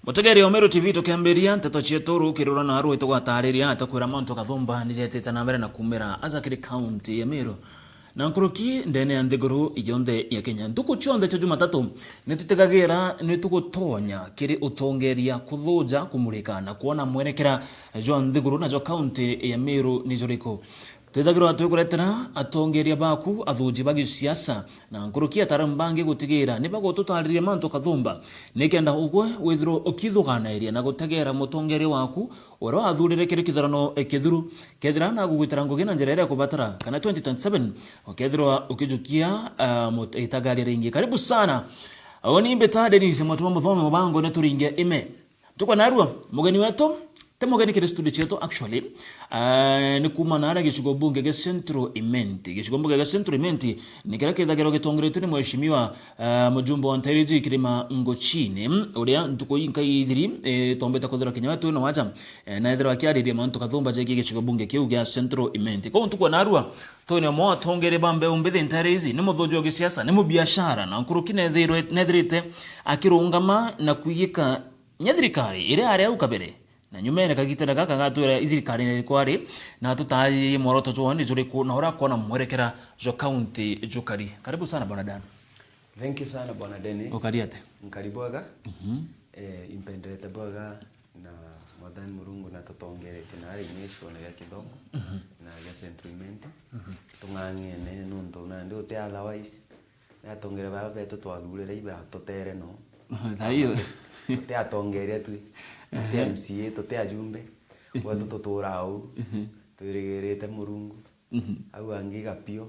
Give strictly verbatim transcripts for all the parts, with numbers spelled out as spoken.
Mutegeri wa Meru T V, tukiambiria nteto cietu rukirura na rwite gwatariria atakwira mantu Kathumba ni jetite na mbere na kumira aja kiri kaunti ya Meru na nkuruki ndene ya nthiguru yonthe ya Kenya. Ntuku cionthe cia Jumatatu ni tutikagira ni tugutonya kiri utongeria kuthuja, kumurika na kuona mwerekera jwa nthiguru najo kaunti ya Meru ni juriku. Twithagirwa twikuretera atongeria baku, athuji ba gisiasa, na nkuruki ataaramu bangi gutigira ni bagututariria mantu Kathumba, nikenda ugwe withirwe ukithuganairia na gutegera mutongeria waku uria wathurire kiri kithurano kithuru. Kethira nagugwitira ngugi na njira iria akubatara, kana twenty twenty-seven ukethirwa ukijukia, ah, mut-, itagaria ringi. Karibu sana. Uni mbita Denise Mwatuma Muthomi Mubango, ni turinge ime. Tuko narua, mugeni wetu, ti mugeni kiri studio cietu actually. Ah, ni kuma naria gicigo bunge gia Central Imenti. Gicigo bunge gia Central Imenti ni kiria kithagirwa gitongoretue ni mheshimiwa, ah, mujumbe wa Ntairiji Kirima Ngochini, uria ntuku inkai ithiri, eh, tombete kwithirwa kinya we twina waja, eh, na ethirwa akiariria mantu Kathumba jegie gicigo bunge kiu gia Central Imenti. Kou ntuku ya narua, twina umwe wa atongeria ba mbeu mbithi Ntairiji, ni muthuji wa gisiasa, ni mubiashara, na nkuruki nethirwe-, nethirite akirungama na kwigika nya thirikari iria ari au kabere, na nyumene kagitene gaka gatwira ithirikari ni kwari, na tutaririe mworoto jwao ni juriku, na uria akwona mwerekera jwa kaunti jukari. Karibu sana, Bwana Dan. Thank you sana, Bwana Dennis. Ukari ate? Nkari bwega. Mhm. Eh, impenderete bwega na Mwathani Murungu na tutongerete na ari gicigo gia Kithongo, mhm, na gia Central Imenti. Mhm. Tung'ang'ene nuntu nandi uti otherwise, ni atongeria baa betu twathurire iba tutere no. Thaa iyo. Tuti atongeria twi. Tuti, ehe, M C A, tuti ajumbe. Ehe. Gwetu tuturaa uu. Ehe. Twirigirite Murungu. Mhm. Au angi gapio.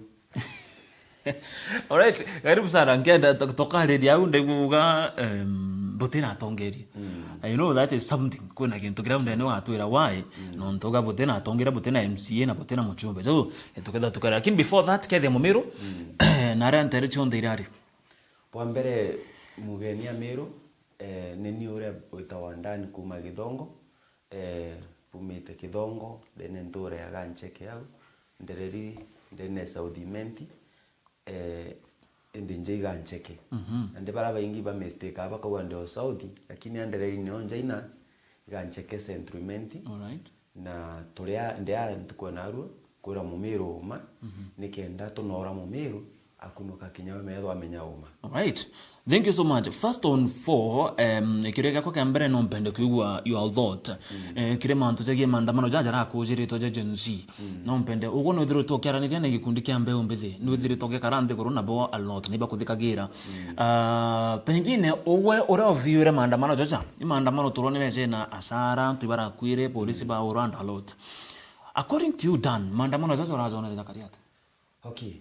Alright, karibu sana. Nkenda to-, tokariria au ndiguga, em, butina atongeria. Mm. I know that is something. Kwina gintu kiria ndene watwira why, mm, nontu ga butina atongeria, butina M C A na butina muchumbe. So, tuketha tukera. Lakini before that, kethia Mumiru, mm, na aria ntere cionthe irari. Bwa mbere, mugeni Amiru, eh, ni ni uria witagwa Dan kuma Githongo, eh, mbumite Kithongo, ndene ntura ya Gancheke au, ndereri ndene South Imenti, eh, indi nja Igancheke. Mhm. Nandi baria baingi ba mistake bakauga ndi o South, lakini a ndereri nio njaina Igancheke Central Imenti. Alright. Na turia, ndia ntuku ya narua, kwira Mumiru uma, mhm, nikenda tunora Mumiru akunuka kinya we methwa amenya uma. Alright. Thank you so much. First on four, um, kiria giakwa kia mbere no mpende kwigua your thought. Mm. Eh, kiri mantu jagie maandamano jaja jarakujiritwe ja Gen Z. Mm. No mpende, ugwe nwithiritwe ukiaraniria na gikundi kia mbeu mbithi, nwithiritwe ugikara nthiguru nabo a lot, na ibakuthikagira. Mm. Ah, pengine ugwe uria uthiure maandamano jaja, ni maandamano turonere jena asara, antu ibarakwire, polisi, mm, baurwa and a lot. According to you, Dan, maandamano jaja urajonere jakari ata? Okay.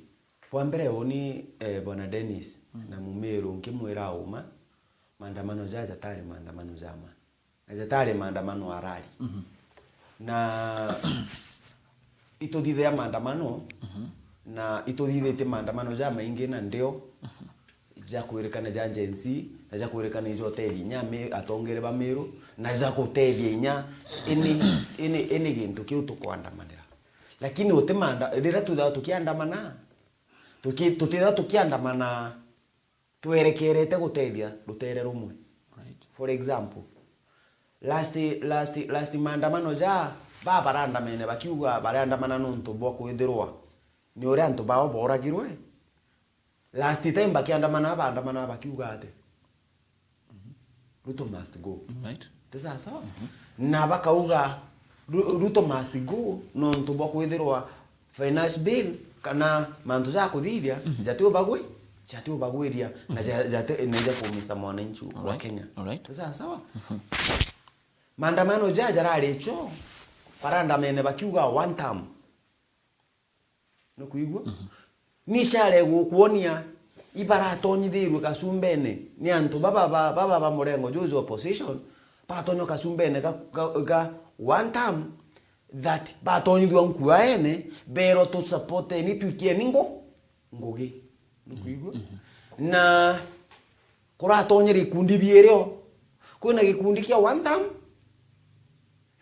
Bwa mbere uni, eh, Bwana Dennis, mm, na Mumiru nkimwira uma, maandamano jaja jatari maandamano jama. Na jatari maandamano arari. Mhm. Na ituthithia maandamano, mhm, na ituthithitie maandamano jamaingi na ndio, mhm, jakwirikana ja Gen Z, na jakwirikana ijo utethia inya mi-, atongere ba Miru, na jakutethia inya ini, ini, ini gintu kiu tukwandamanira. Lakini uti maanda-, riria tuthaa tukiandamana, tuki-, tutithaa tukiandamana twerekerete gutethia rutere rumwe. Right. For example, last, last, last maandamano ja ba barandamene bakiuga barandamana nontu bwa kwithirwa ni uria antu bao boragirwe. Last time bakiandamana, baandamana bakiuga ati, mhm, Ruto must go. Right. Ti sawa sawa? Mhm. Na bakauga, Ru-, Ruto must go, nontu bwa kwithirwa finance bill kana mantu ja kuthithia, mhm, jati ubagwi-, jati ubagwiria, na, mhm, ja-, jati, na ija kuumisa mwananchi wa, alright, Kenya. Alright. Ti sawa sawa? Mhm. Maandamano ja jarari cho, barandamene bakiuga one term. Nukwigua? Mhm. Ni share gukuonia ibaratonyithirwe gacumbene ni antu baba ba, baba ba murengo juju opposition, batonywa gacumbene ga, ga, ga one term that batonyithua nkuaene, bero tusupporteni, twikieni ngu-, ngugi. Nukwigua? Mhm. Na kuratonyera ikundi bierio. Kwina gikundi kia one term,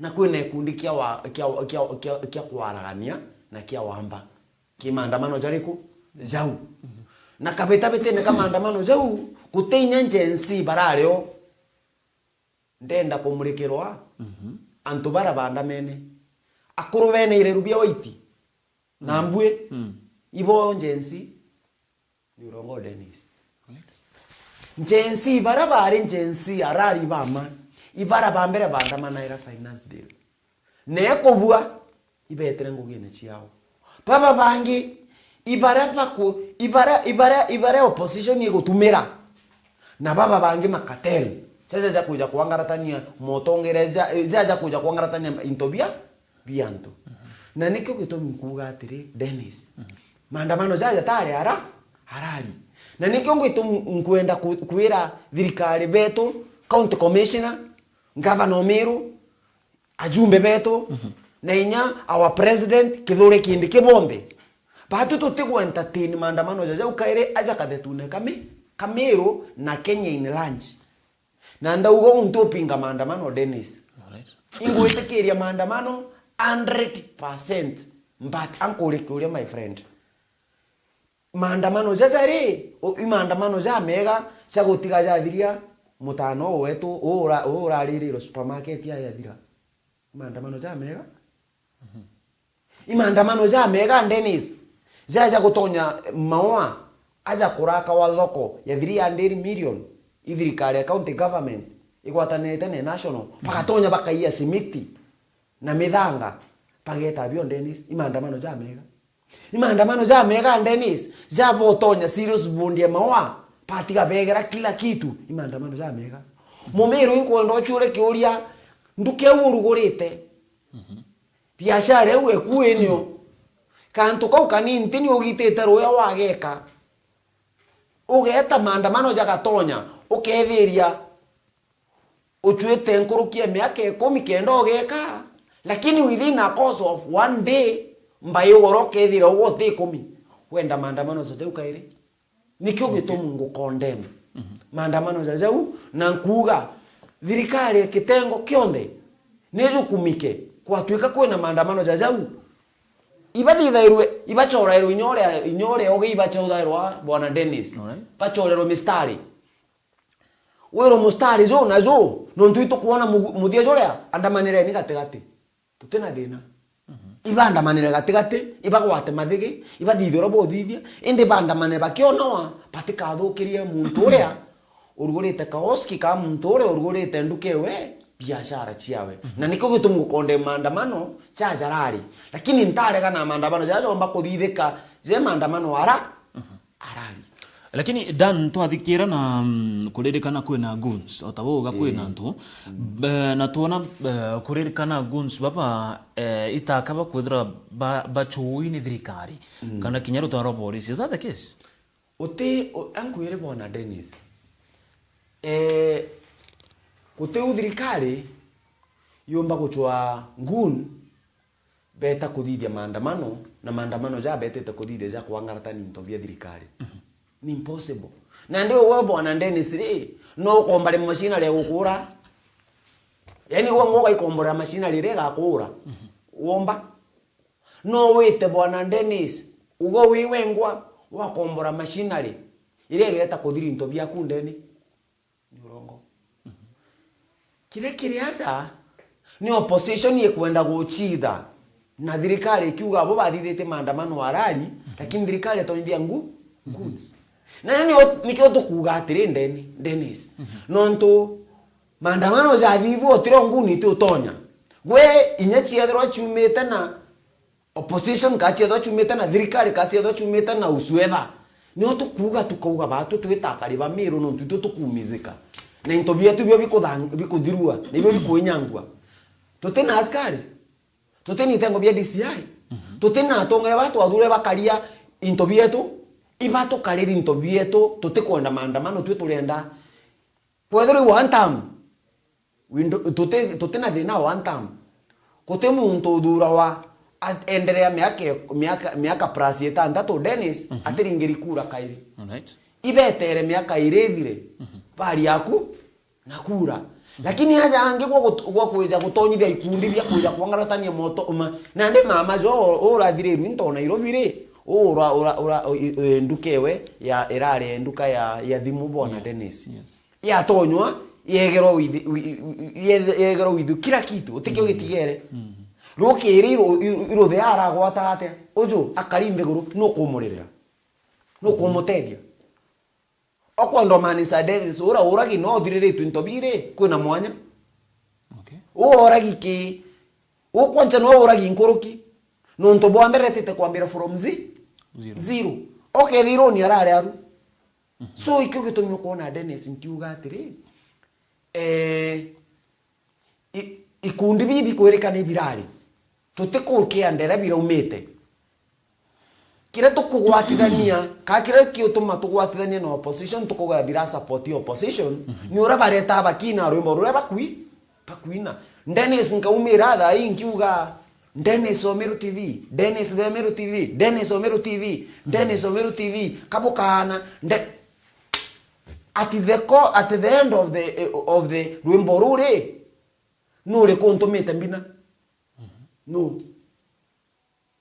na kwina gikundi kia wa-, kia, kia, kia, kia kwaragania na kia wamba. Ki maandamano jariku? Jau. Na kabitabitene ka maandamano jau, guti inya Gen Z barari o. ndenda kumurikirwa Mhm. antu bara bandamene. Akuru bene ireru bia waiti. Na mbui, Mm. ibo Gen Z, ni urongo Dennis. Right. Gen Z, bara bari Gen Z, arari bama, ibara ba mbere bandamanaira finance bill. Na ekubua, ibetire ngugine ciao. Baba bangi, ibara baku, ibara, ibara, ibara opposition igutumira. Na baba bangi makatel. Jaja ja kuja kwangaratania motongere, ja, ja, ja kuja kwangaratania into bia, bia antu. Na nikio gitumi nkuuga atiri, Dennis, maandamano jaja tari ara, arari. Na nikio gitumi nkwenda ku-, kwira thirikari betu, county commissioner, governor o Meru, ajumbe betu, na inya our president, Kithure Kindiki bonthe. Batu tutigu entertain maandamano jaja ukairi aja kathetune kami, Kamiru na Kenya in lunch. Na ndauga uu ntiupinga maandamano, Dennis. Alright. Ingwitikiria maandamano hundred percent, but ankurikia uria, my friend. Maandamano jaja ri, u-, i maandamano jamega cia gutiga jathiria mutano uu wetu, uu ura-, uu uraririrwe supermarket yayathira. I maandamano jamega. I maandamano jamega, Dennis. Jaja gutonya maua, aja kuraka wa thoko ya three hundred million, i thirikari ya county government igwatanirite na national, bagatonya bakaia simiti na mithanga, bageta bio, Dennis. I maandamano jamega. I maandamano jamega, Dennis, jabotonya serious bondi ya maua, batiga begera kila kitu. I maandamano jamega. Mumiru inkwenda uchurie kiuria, nduke au urugurite. Biashara iu eku inio. Kantu kau kanini ti ni ugitite ruya wageka. Ugeta maandamano jagatonya, ukethiria uchuite nkuruki ya miaka ikumi kenda ugeka, lakini within a course of one day, mbai ugoro ukethira ugwe uti ikumi. Wenda maandamano jaja jau kairi? Nikio gitumi ngucondemn maandamano jaja jau, na nkuuga thirikari ya kitengo kionthe nijukumike. Kwatuika kwina maandamano jaja jau, ibathithairwe, ibachorairwe inya uria, inya uria ugi ibachorairwa, Bwana Dennis. Alright. Bachorairwe mistari. Wirwe mustari ju na ju, nontu itukwona mu-, muthia juria, andamanireni gatigati. Tutina thina. Ibandamanire gatigati, ibagwate mathigi, ibathithie uria buthithia, indi bandamane bakionawa, batikathukirie muntu uria urugurite kaoski, ka muntu uria urugurite nduka ewe, biashara ciawe. Na nikio gitumi ngucondemn maandamano jajarari. Lakini ntarega na maandamano jaja jomba kuthithika, je maandamano ara, arari. Lakini Dan, twathikira na, mm, kuririkana kwina goons, o ta uga kwina antu, be-, na twona, eh, kuririkana goons baba, eh, itaka bakwithira ba-, bachuui ni thirikari, kana kinya rutaro rwa borisi. Is that the case? Uti, u-, ankwire Bwana Dennis. Eh, guti u thirikari yumba guchwa goon beta kuthithia maandamano, na maandamano ja betete kuthithia ja kwangaratania into bia thirikari. Ni impossible. Nandi ugwe Bwana Dennis ri, no ukombore machinery ya gukura? Yaani, ugwe ngo ugaikombora machinery iria igakura? Womba? No wite Bwana Dennis, ugwe wi wengwa wakombora machinery iria igeta kuthithia into biaku ndeni? Ni urongo. Kiria kiri aja, ni opposition ikwenda guchitha, na thirikari ikiuga abo bathithitie maandamano arari, lakini thirikari itonyithia ngu-, goods. Na ni o-, nikio tukuuga atiri, Ndeni-, Dennis. Nontu maandamano jathithua utiro nguni ti utonya. Gwe inya ciethirwa ciumite na opposition, ka ciethwa ciumite na thirikari, ka ciethwa ciumite na whosoever, nio tukuuga, tukauga, batu twita akari ba Miru, nontu itwe tukuumizika. Na into bietu bio bikuthang-, bikuthirua, na ibio bikuinyangua. Tuti na askari. Tuti na itengo bia D C I. Tuti na atongere ba twathure bakaria into bietu. Iba tukariri into bietu, tutikwenda maandamano, twi turenda Kwethirwa i one term, we ndo-, tuti, tuti na thina wa one term. Guti muntu uthurawa a-, enderea miaka, miaka, miaka plus itantatu, Dennis, atiringiri kura kairi. Alright. Ibetere miaka iri ithire, bari yaku na kura. Lakini aja angi gwa gut-, gwa kwija gutonyithia ikundi bia kwija kwangaratania moto, ma-, nandi mama jo, u-, urathirirwe into Nairobi ri, u-, ura-, ura-, ura-, i-, i-, nduka ewe ya, irari nduka ya, ya thimu bwana Dennis. Yes. Yatonywa, Yegerwa withi-, wi-, wi-, wi-, yethe-, yegerwa withu kila kitu, utikio gitigere. Rukiri ru-, ru-, ruthea aragwata atia? Uju akari nthiguru, nukumuririra? Nukumutethia? Okwendwa Manisa Dennis, ura uragi no uthiriritwe into biri, kwina mwanya. Okay. Uoragi ki? Ukwanja no uragi nkuruki? Nontu bwa mbere etite kwambira from ze-, Zero. Zero. Okethirwo ni arari aru. So, ikio gitumi ukwona Dennis nkiuga atiri, eh, i-, ikundi bibi kwirika ni birari. Tutikukia ndera biraumite. Kiria tukugwatithania, ka kiria kiutuma tugwatithania na opposition, tukuga bira support opposition, ni uria bareta bakina rwimbo ruria bakwi-, bakwina. Dennis nkaumira thaa ii nkiuga, "Dennis Omeru T V, Dennis Omeru T V, Dennis Omeru T V, Dennis Omeru T V, kabukaana, nde-," at the co-, at the end of the, of the rwimbo ruu ri, nuri kuntumite mbina? Nu?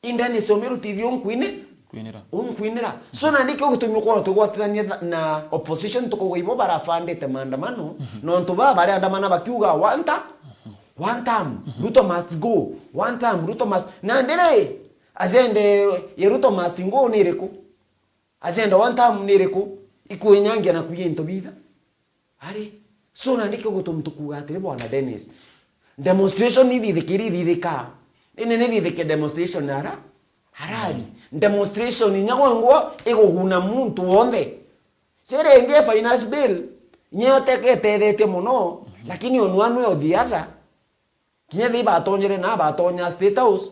Inde ni Someru T V unkwini-, Kwinira. Unkwinira. So, nandi kio gitumi ukwona tugwatithania tha-, na opposition tukuga ibo barafandite maandamano, nontu baa bariandamana bakiuga, "One term, one term, Ruto must go, one term, Ruto must." Nandi ri, agenda ya Ruto must go ni iriku? Agenda one term ni iriku? Ikwenyangia na kuiya into bitha. Ari, so nandi kio gitumi tukuga atiri, Bwana Dennis, demonstration ni thithikiri ithithikaa. Indi ni thithike demonstration ara, arari. Demonstration inya gwengwa iguguna muntu wonthe. Ciri ingi finance bill, nyeyo teke itethetye mono, lakini on one way or the other, kinya thi batonyere na batonya State House,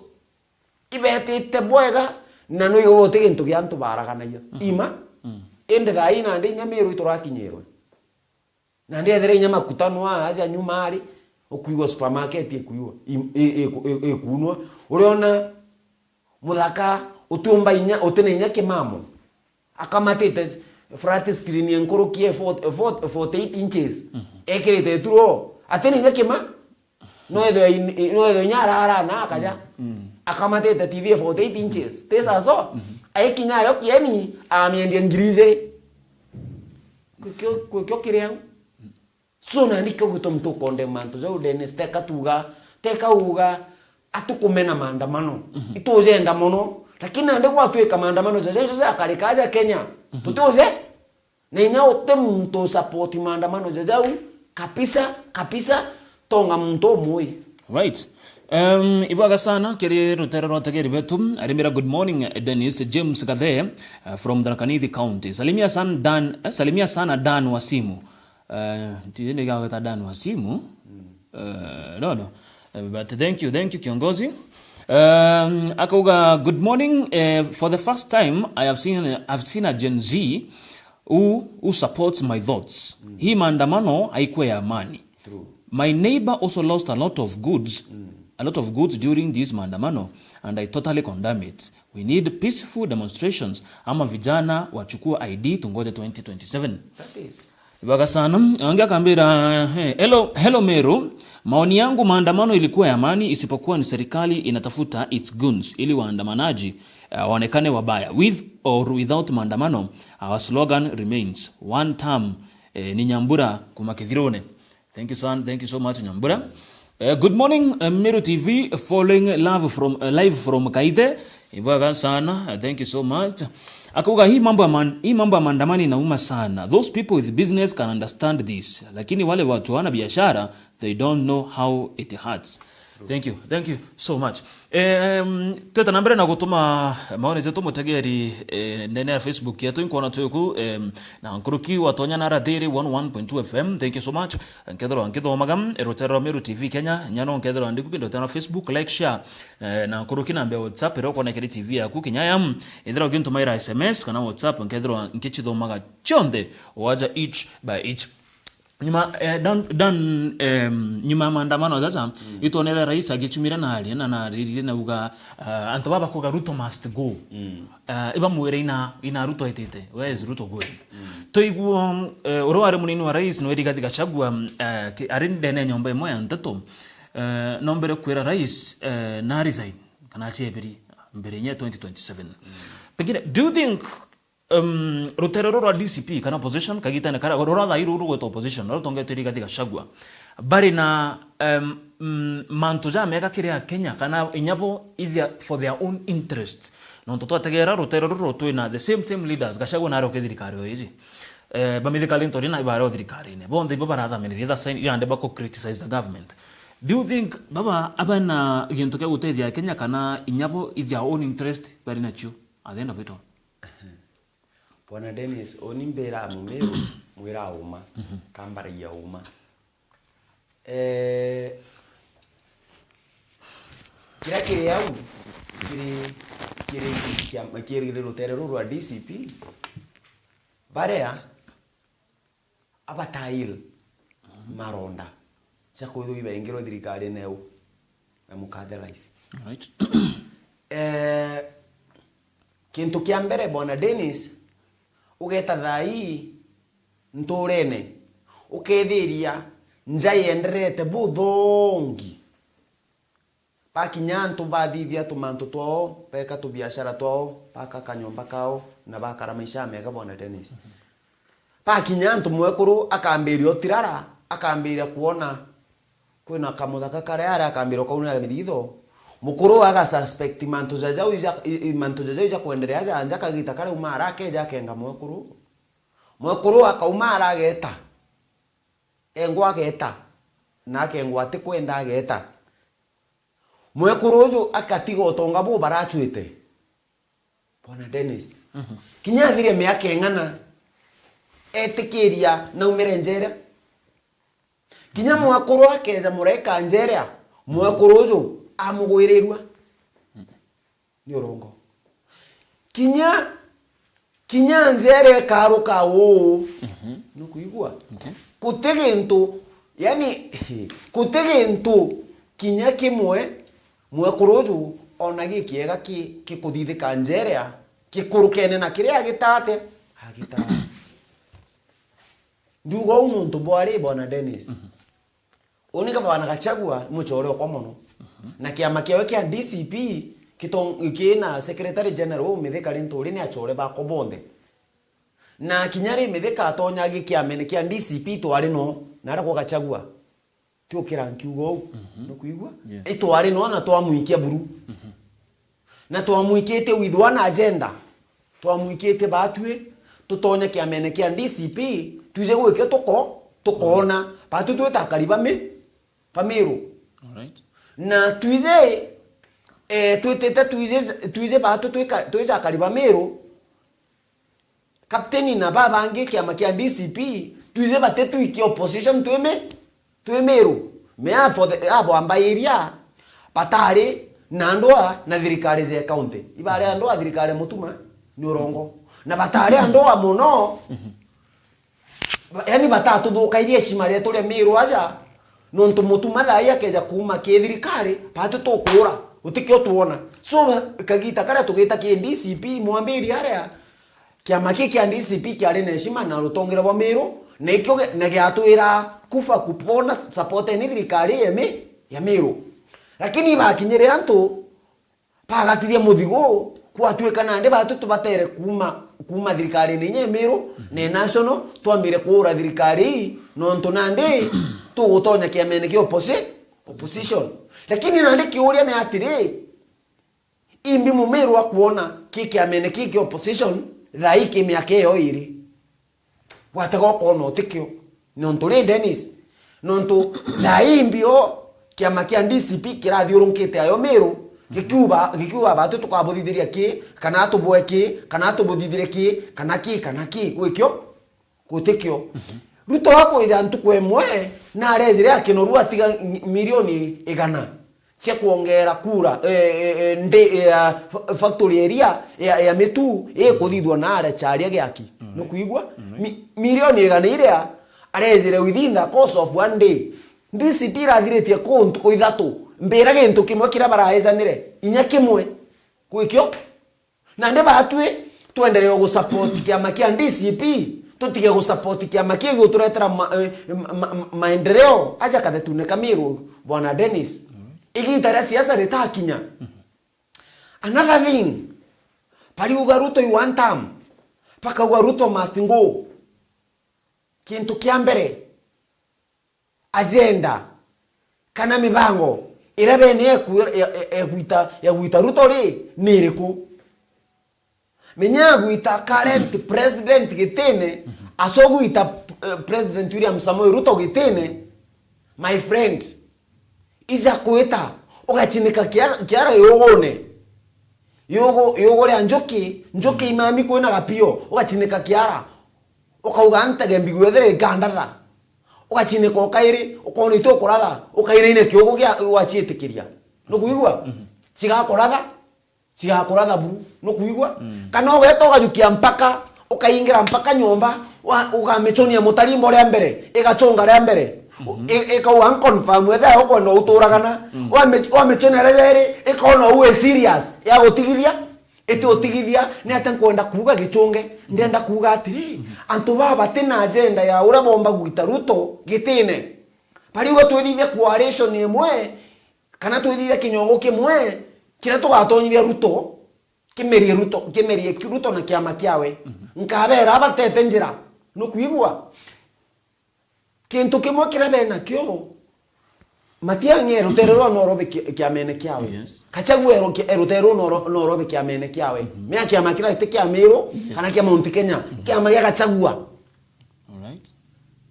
ibetite bwega, na no igo guti gintu gia antu baraganagia. Ima? Indi thaa ii nandi inya Meru iturakinyirwe. Nandi ethira inya makutano aa aja nyuma ari, ukuigua supermarket ikuiwa, i-, i-, iku-, i-, ikunwa. Uriona muthaka utiumba inya, utina inya kimamo. Akamatite flat screen ya nkuruki ya forty, forty, forty-eight inches. Ekirite ituro. Atina inya kima-, No ethwe in-, no ethwe inya arara na akaja. Akamatite T V ya forty-eight inches. Tesa so. Aikinya ayo kieni, amiendia ngiri ijiri. Kwi kio, kwi kio kiri au. So nandi kio gitumi tukondemana mantu jau, Dennis, teka tuga, teka uga, atukumena maandamano. Itujenda mono. Lakini nandi gwatuika maandamano jaja, jaja akarika aja Kenya. Tutuje. Na inya uti muntu usupport maandamano jajau, kabisa, kabisa, tonga muntu umui. Right. Um, ibwaga sana, kiri rutere rwa tegeri betu. Arimira, "Good morning, Dennis." James Gathe, uh, from Tharaka Nithi County. Salimia sana Dan, eh, salimia sana Dan wa simu. Uh, ti ni gagweta Dan wa simu. Uh, no, no. Uh, but thank you, thank you, kiongozi. Um, akauga, "Good morning. Uh, for the first time, I have seen, I've seen a Gen Z who, who supports my thoughts. Hii maandamano haikuwa ya amani. True. My neighbor also lost a lot of goods, a lot of goods during this maandamano, and I totally condemn it. We need peaceful demonstrations, ama vijana wachukue I D, tungoje twenty twenty-seven." That is. Ibwaga sana. Angi akambira, eh, "Hello, hello Meru. Maoni yangu, maandamano ilikuwa ya amani, isipokuwa ni serikali inatafuta its goons ili waandamanaji, eh, waonekane wabaya. With or without maandamano, our slogan remains, one term, eh, ni Nyambura kuma Kithirone." Thank you, son. Thank you so much, Nyambura. Eh, good morning, eh, Meru T V, following love from, eh, live from Kaithe. Ibwaga sana. Eh, thank you so much. Akauga, "Hii mambo ya man-, hii mambo ya maandamano inauma sana. Those people with business can understand this. Lakini wale watu hawana biashara, they don't know how it hurts." Thank you. Thank you so much. Em, tweta na mbere na gutuma maoni jetu mutegeri, eh, ndene ya Facebook yetu, inkwona twiku, em, na nkuruki watonya na rathiri one one point two F M. Thank you so much. Nkethirwa nkithomaga, eh, rutere rwa Meru T V Kenya, nyano nkethirwa ndiku kindo tena Facebook, like, share, eh, na nkuruki namba ya WhatsApp, iria ukonekeri T V yaku kinya ya, ithirwa ukintumaira S M S kana WhatsApp, nkethirwa nkichithomaga chionthe, waja each by each. Nyuma, eh, dan, dan, em, nyuma ya maandamano jaja, itwonere rais agichumire na aria na naririre na uga, ah, antu baba kuga Ruto must go. Ah, ibamwire ina, ina Ruto etite. Where is Ruto going? Tuigua, eh, uria wari munini wa rais niwe Rigathi Gachagua, eh, ki-, ari ndene ya nyomba imwe ya nteto. Eh, nombere kwira rais, eh, na resign, kana acheberi mbere nye twenty twenty-seven. Pengine, do you think Um, rutere ruru rwa D C P kana opposition, kagitene kara, rura thai ruru rugwetwa opposition, rura rutongetwe ni Rigathi Gachagua, bari na, um, mm, mantu jamega kiri Akenya, kana inya bo ithia for their own interest. Nontu twategera rutere ruru twina the same, same leaders, Gachagua nari oke thirikari o iji. Eh, ba Mithika Linturi na ibare o thirikarine. Bonthe ibo barathamirithia, that's why irande bako criticize the government. Do you think baba abana gintu kia gutethia Akenya, kana inya bo ithia own interest bari nacio at the end of it all? Bwana Dennis, uni mbira Mumiru, mwira uma, kambaragia uma. Eh, kiria kiri au, kiri, kiri kiama, kiri rutere ruru rwa D C P, barea abatail maronda cia kwithwa ibaingirwe thirikarine eu ya Mukathe Rais. Right. Eh, kintu kia mbere, Bwana Dennis, ugeta thai nturene, ukethiria nja yenderete buthongi. Bakinya antu bathithia tumantu twao, beka tubiashara twao, baka kanyomba kao, na bakara maisha mega, Bwana Dennis. Bakinya antu mwekuru akambiria utirara, akambiria kuona kwina kamuthaka karia ari, akambiria ukaunira miritho. Mukuru aga suspect mantu jajau ija, i, i, mantu jajau ja kwenderea ja nja, kagita karia uma arakeja akenga mwekuru. Mwekuru akauma arageta. Engwa ageta. Na akengwa atikwenda ageta. Mwekuru uju akatiga utonga bu baracuite. Bwana Dennis. Mhm. Kinya athire miaka ing'ana, etikiria naumire njera. Kinya mwekuru akeja muraika njera, mwekuru uju amugwirirua. Ni urongo. Kinya, kinya njera ikaruka uu. Mhm. Nukuigua? Okay. Guti gintu, yani, guti gintu kinya kimwe mwekuru uju ona gikiega ki-, gikuthithika njera, gikurukene na kiria agitate, agitaa. Ndiuga uu nontu bwari, Bwana Dennis. Mhm. Uni Gavana Gachagua ni mucore okwa mono. Mhm. Na kiama kiawe kia D C P kitong-, kina Secretary General Mithika Linturi ni acore bakwa bonthe. Na kinya ri Mithika atonya gi kiamene kia D C P twari no, na aria kwa Gachagua. Ti ukira nkiuga uu, mhm, nukuigua? Yes. Itwari no na twamwikia buru. Mhm. Na twamwikitie with one agenda. Twamwikitie batwi, tutonye kiamene kia D C P, twije gwikio tuko-, tukona. Batwi twita akari ba mi-, ba Miru. Alright. Na twije, eh, twitite twije, twije batwi twika-, twija akari ba Miru, Captain na babangi kiama kia D C P, twije bati twikie opposition twi mi-, twi Miru. Me a for the, abo ambairia batari na andu a na thirikari cia county. Ibari andu a thirikari mutuma ni urongo. Na batari andu a mono, ba-, yani batatuthukairie heshima rietu ria Miru aja, nontu mutuma thai akeja kuuma ki thirikari, batu tukura, utikio tuona. So, kagita karia tugita ki D C P, mwambiri aria, kiama ki kia D C P kiari na heshima na rutongere bwa Miru, na ikio ge-, na giatwira kufa kupona, supporteni thirikari ya Mi-, ya Miru. Lakini ibakinyire antu bagatithia muthigu, gwatuika nandi batu tubatere kuuma, kuuma thirikarine inya ya Miru, mhm, na national, twambire kuura thirikari ii, nontu nandi tugutonya kiamene kia opposi-, opposition. Lakini nandi kiuria ni atiri, imbi Mumiru akwona ki kiamene ki kia opposition thaa ii ki miaka iyo iri? Gwatega ukoona utikio. Nontu ri, Dennis, nontu thaa ii mbio kiama kia D C P kirathiurunkite ayo Miru, gikiuga, gikiuga batu tukabuthithiria ki, kana tubwe ki, kana tubuthithire ki, kana ki, kana ki, gwikio? Gutikio. Mhm. Ruto akwija ntuku imwe, na arejire akinoru atiga milioni igana cia kwongera kura, eh, eh, eh, ndi, eh, ya fa-, factory iria ya, ya mitu ikuthithwa na aria charia giaki. Mhm. Nukuigua? Mhm. Mi-, milioni igana iria arejire within the course of one day. D C P irathiritie ku ntuku ithatu. Mbira gintu kimwe kiria baraejanire. Inya kimwe. Gwikio? Nandi batwi twenderee gusupport kiama kia D C P, tutige gusupport kiama kii giguturetera ma-, eh, ma-, ma-, ma-, maendeleo aja kathetune ka Miru, Bwana Dennis. Mm. Igita ria siasa ritakinya. Mm-hmm. Another thing, bariuga Ruto i one term. Bakauga Ruto must go. Kintu kia mbere, agenda kana mibango iria bene eku-, e-, e-, egwita, egwita Ruto ri, ni iriku? Menya egwita current president gitine, aso gwita, eh, President William Samoei Ruto gitine, my friend, ija kwita, ugachinika kia-, kiara yugune. Yugu, yugu ria njuki, njuki imami kwina gapio, ugachinika kiara. Ukauga, "Ntege mbigu ethire ikandatha." Ugachinika o kairi, ukona itu ukuratha, ukainaina kiugu gia, wachiitikiria. Nukwigua? Mhm. Chigakuratha, chigakuratha buru. Nukwigua? Mm. Kana ugeta ugajukia mpaka, ukaingira mpaka nyomba, wa-, ugamichonia mutarimbo ria mbere, igachunga ria mbere. Mhm. I-, ikauga, "Nconfirm whether ukwenda uturagana." Mm. Wami-, wamichonia ria jairi, ikona uwe serious ya gutigithia. Iti utigithia, ni atia nkwenda kuuga gichunge? Ndenda kuuga atiri, antu baa bati na agenda ya uria bomba gwita Ruto gitine. Bariuga twithithie coalition imwe, kana twithithie kinyongo kimwe, kiria tugatonyithia Ruto, kimerie Ruto, kimerie ki-, Ruto na kiama kiawe. Mhm. Nkabera batete njira. Nukwigua? Kintu kimwe kiria benakio, Matiang'i e rutere rwa Norobi ki-, kiamene kiawe. Yes. Gachagua e ru-, ki-, e rutere rwa Noro-, Norobi kiamene kiawe. Mhm. Mea kiama kiria ti kia Meru, yes, kana kia Mount Kenya. Mhm. Kiama gia Gachagua. Alright.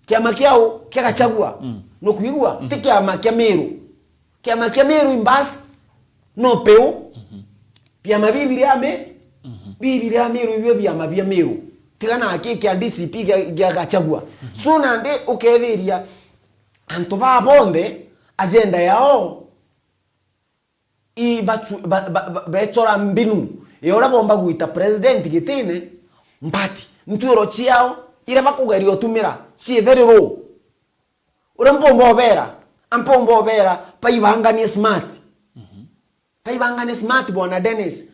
Kiama kiao kia Gachagua. Mm. Nukwigua? Mhm. Ti kiama kia Meru. Kiama kia Meru imbas no peu. Mhm. Biama bibi bia mi-, mhm, bibi bia Meru, ibio biama bia Meru. Tiga na ki kia D C P gia, gia Gachagua. Mhm. So nandi ukethiria antu baa bonthe agenda yao i bachu-, ba, ba, ba, bechora mbinu ya uria bomba gwita president gitine, but ntuiro ciao iria bakugeria utumira ciithiriru. Uria mpomba ubera, ampomba ubera, baibanganie smart. Mhm. Baibangane smart, bwana Dennis.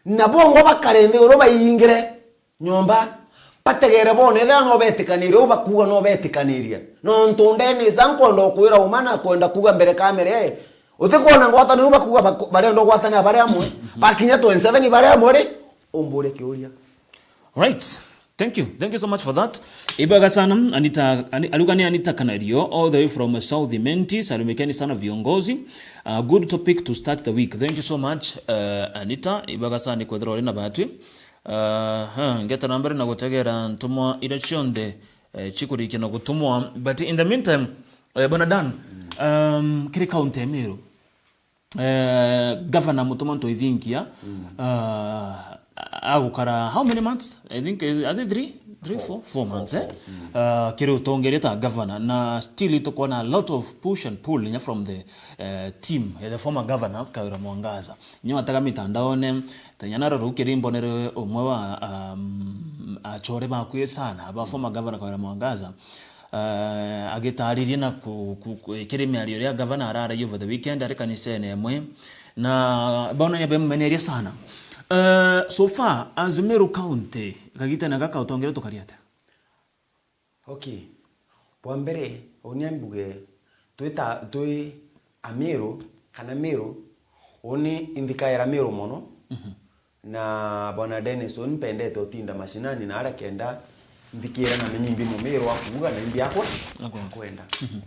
Na bongo bakare nthi uru baingire nyomba, bategere bone ethira no betikaniria, u bakuuga no betikaniria. Nontu Dennis ankwenda ukwira uma na kwenda kuuga mbere kamera, eh, utikwona ngwataniro u bakuuga baku-, barenda ugwatanira bari amwe, bakinya twenty seven bari amwe ri, umbure kiuria. Right. Thank you. Thank you so much for that. Ibwega sana, Anita, Ani-, aruga ni Anita Kanario, all the way from South Imenti. Salimikeni sana viongozi. Uh, good topic to start the week. Thank you so much, uh, Anita. Ibwega sana ni kwethira uri na batwi. Uh, ha, ngeta na mbere na gutegera ntumwa iria cionthe, eh, cikurikia na gutumwa. But in the meantime, eh, Bwana Dan, um, kiri kaunti ya Meru, eh, Governor Mutuma Ntoithinkia, mm, ah, agukara how many months? I think, eh, are they three? Three, four? Four months, eh? Mm. Ah, kiri utongeria ta governor, na still tukwona a lot of push and pull inya from the, eh, team, eh, the former governor, Kawira Mwangaza. Inya watega mitandaone, ta inya narora u kiri mbonere umwe wa, um, achore bakwi sana, ba former governor Kawira Mwangaza. Eh, agitaririe na ku-, ku-, ku-, kiri miario iria gavana araragia over the weekend ari kanisene emwe, na baonania bemumeneria sana. Eh, so far, as Meru County, kagitene gaka utongere tukari atia? Okay. Bwa mbere, uni ambuge, twita, twi Ameru, kana Meru, uni inthikaira Meru mono. Mhm. Na Bwana Dennis, uni mpendete utinda mashinani na aria kenda nthikira na menye imbi mumiru wa kuuga na imbi akwe-, akwenda. Mhm.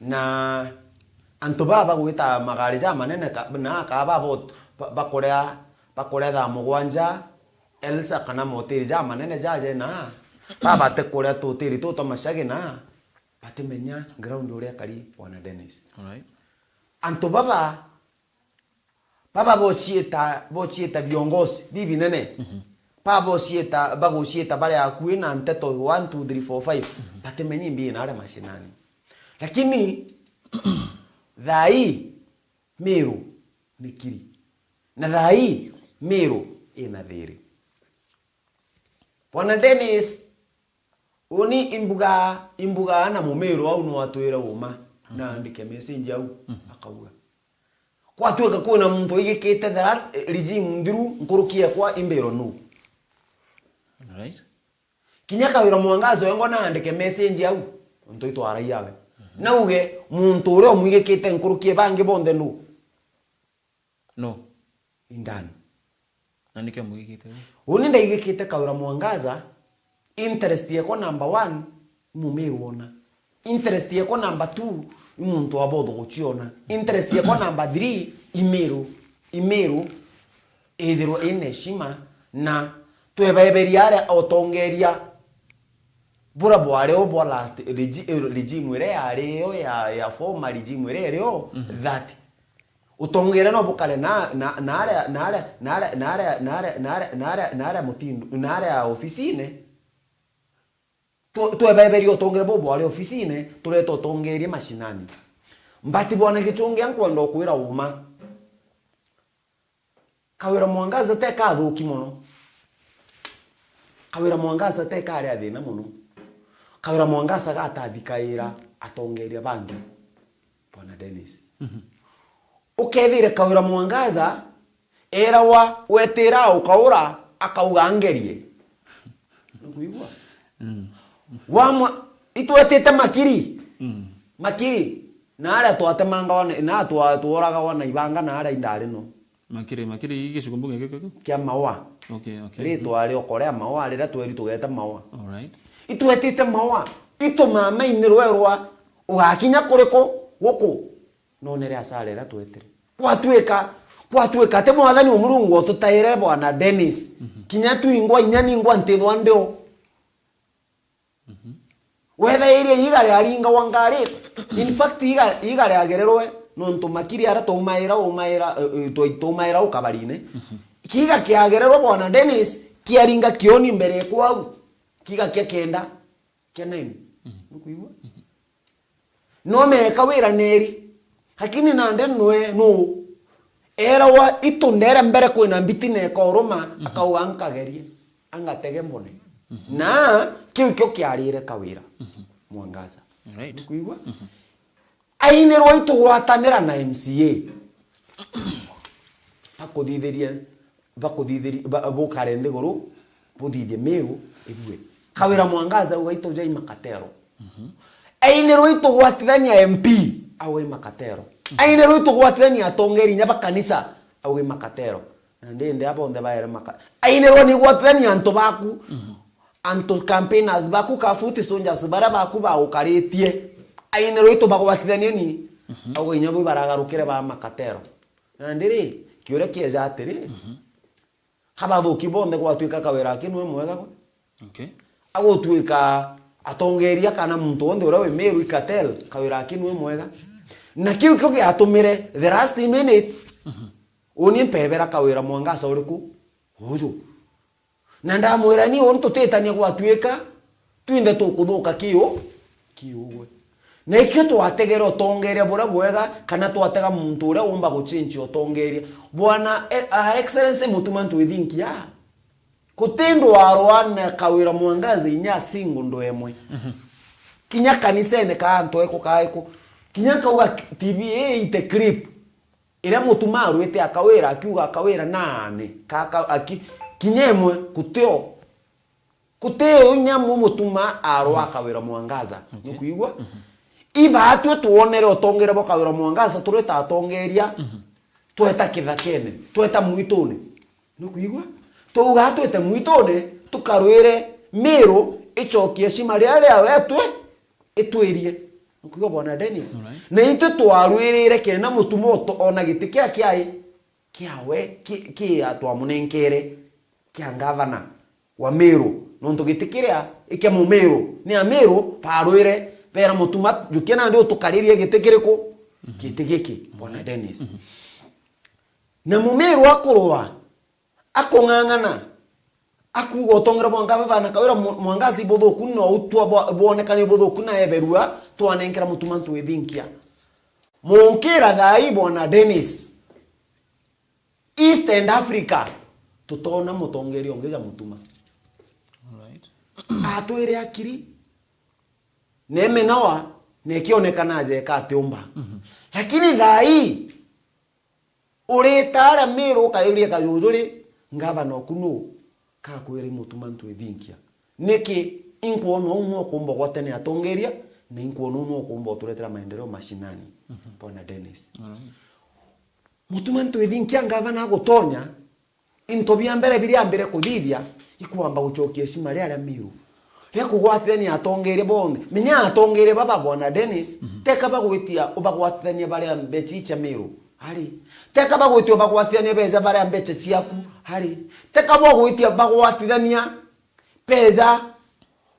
Na antu baa bagwita magari ja manene ka-, na aka babo-, ba-, bakurea, bakurea thaa mugwanja, Elsa kana motiri ja manene jaje na, babate kurea tutiri tu twa macagi na, batimenya ground uria kari, Bwana Dennis. Alright. Antu baba Baba bocieta, bocieta viongozi bibinene. Mhm. Baba bocieta, bagucieta bari akui na nteto one, two, three, four, five. Mhm. Batimenya imbi na aria mashinani. Lakini, thaa ii, Meru ni kiri. Na thaa ii, Meru ina thiri. Bwana Dennis, uni imbuga, imbuga na mumiru au no atwire uma, na andike message au, mhm, akauga. Kwatuika kwina muntu igikite the last, eh, regime nthiru nkuruki ekwa imbiro nu. Right. Kinya Kawira Mwangaza wengwa na andike message au, muntu itwara yawe. Mhm. Nauge, muntu uria umwigikite nkuruki bangi bonthe nu. No. Indani. Na niki amwigikite? Uni ndaigikite Kawira Mwangaza, Interest yekwa number one, i Mumiru ona. Interest yekwa number two, i muntu wa Botho guciona. Interest yekwa number three, i Miru. I Miru ithirwe ina heshima, na twebeberia aria atongeria bura bwari o bwa last regi-, eh, regime iria yari yo ya, ya former regime iria iri o, that utongeria no bukare na, na, na aria, na aria, na aria, na aria, na aria, na aria, na aria, na aria mutindu, na aria ofisine. Tu-, twebeberia utongeria buu bwari ofisine, tureta utongeria mashinani. But bwana Gichungi, nkwenda ukwira uma. Kawira Mwangaza teka athuki mono. Kawira Mwangaza teka ari a thina mono. Kawira Mwangaza gatathikaira atongeria bangi. Bwana Dennis. Ukethire Kawira Mwangaza erawa wetira ukaura, akauga, "Ngerie." Nukuigua? Wamwa, itwetite Makiri. Makiri. Na aria twatemangawa na, na twa-, tworagawa na ibanga na aria indari no. Makiri, Makiri, gicigumbu giki kiku? Kia Maua. Okay, okay. Ritwa rio korea Maua, riria tweri tugeta Maua. All right. Itwetite Maua. Itu mamainirwe rwa ugakinya kuriku guku. Nonere asara iria twetire. Kwatuika, kwatuika ati Mwathani o Murungu otutaire bwana Dennis. Kinya twingwa inya ningwa ntithwa ndio. Wethairie iga riaringagwa ngari. In fact, iga, iga riagererwe nontu Makiri aria twaumaira, umaira, eh, eh, twa-, twaumaira ukabarine. Kiga kiagererwe bwana Dennis, kiaringa kioni mbere kwau. Kiga kia kenda, kia nine. Nukuigua? No meka wira neri. Lakini nande nwe nu erawa itu ndere mbere kwina mbiti na ikauruma, akauga, "Nkagerie, angatege mbone." Na kiu kio kiarire Kawira Mwangaza. All right. Nukuigua? Ainirwa itugwatanira na M C A. Bakuthithirie, bakuthithirie, ba-, bukare nthiguru, buthithie Miru ibue. Kawira Mwangaza auga, "Itu jai makatero." Ainirwe itugwatithania M P, auga i makatero. Ainirwe itugwatithania atongeri inya ba kanisa, auga i makatero. Na ndindi aba bonthe baere maka-, ainirwe ni gwatithania antu baku. Antu campaigners baku ka foot soldiers baria baku bagukaritie. Ainirwe itubagwatithania ni. Auga inya bo ibaragarukire ba makatero. Nandi ri, kiuria kieja atiri, kabathuki bonthe gwatuika Kawira aki nwe mwega gwe? Okay. Agutuika atongeria kana muntu wonthe uria wi Miru i cartel, Kawira aki nwe mwega? Na kiu kio giatumire the last minute, uni mpebera Kawira Mwangaza uriku? Uju. Na ndamwira ni uni tutitania gwatuika twinthe tukuthuka kiu, kiugwe. Na ikio twategere utongeria buria bwega, kana twatega muntu uria umba guchinchia utongeria. Bwana, eh, ah, Excellency Mutuma Ntwithinkia, guti ndwarwa na Kawira Mwangaza inya single ndo emwe. Kinya kanisene ka antu eku ka eku. Kinya kauga T V ii ite clip. Iria Mutuma arwite a Kawira, akiuga a Kawira nani, ka, ka, aki, kinya imwe, gutio. Gutio nyamu Mutuma arwa a Kawira Mwangaza. Okay. Nukuigua? Ibaatwe twonere utongeria bwa Kawira Mwangaza, turita atongeria, tweta kithakene, tweta mwitune. Nukuigua? Twauga twete mwitune, tukarwire Miru icokie heshima riria riawe atwe, itwirie. Nukuigua, Bwana Dennis? Alright. Na itwe twarwirire kenda Mutuma oto-, ona giti kiria kiai kiawe, ki, ki twamunenkere kia ngavana wa Miru. Nontu giti kiria i kia Mumiru, ni Amiru barwire, bera Mutuma, "Jukia nandi utukaririe giti kiriku?" Giti giki, Bwana Dennis. Na Mumiru akurwa, akung'ang'ana, akuuga utongeria bwa ngavana Kawira Mwa-, Mwangaza ibuthuku, no utwa bwa-, bwonekane buthuku na eberua, twanenkera Mutuma Ntwithinkia. Munkira thaa ii, Bwana Dennis, East and Africa, tutona mutongeria ungi ja Mutuma. Alright. Atwire akiri, nemenawa, nekionekana ajeka atiumba. Lakini thaa ii, urita aria Miru ukayuria kajuju ri, ngavana oku nu? Kakwira i Mutuma Ntwithinkia. Niki? Inkwona uu nwe ukumba ugwatania atongeria, na inkwona uu nwe ukumba uturetera maendeleo mashinani, Bwana Dennis. Alright. Mutuma Ntwithinkia ngavana agutonya, into bia mbere biria ambire kuthithia, ikwamba gucokia heshima ria aria Miru. bia kugwatithania atongeria bonthe. Menya atongeria baba, Bwana Dennis, teka bagwitia ubagwatithania baria mbecha cia Miru. Ari. Teka bagwitia ubagwatithania beja baria mbecha ciaku. Ari. Teka bagwitia bagwatithania beja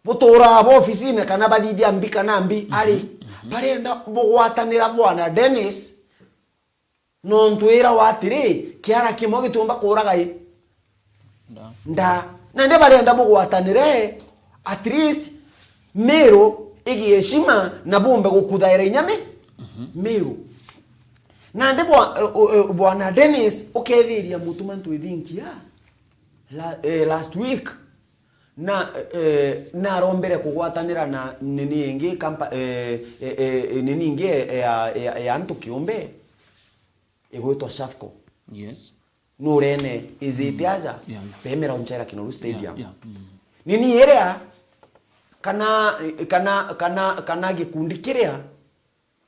buturaa bo ofisine kana bathithia mbi kana mbi. Ari. Barenda bugwatanira, Bwana Dennis, nontu irawa atiri, kiara kimwe gitiumba kuuraga i Nda. Nda. Nandi barenda bugwatanire, at least, Miru igie heshima na bumbe gukuthaira inya Mi-, Miru. Nandi bwa-, o-, o-, Bwana Dennis, ukethiria Mutuma Ntwithinkia la-, eh, last week, na, eh, narombere kugwatanira na nini ingi, kampa-, eh, eh, eh, nini ingi ya, ya, ya antu kiumbe igwitwa Shafco. Yes. Nurene ijite aja, yeah, yeah, bemera unchera Kinoru Stadium. Yeah, yeah. Mm. Nini iria, kana, kana, kana, kana gikundi kiria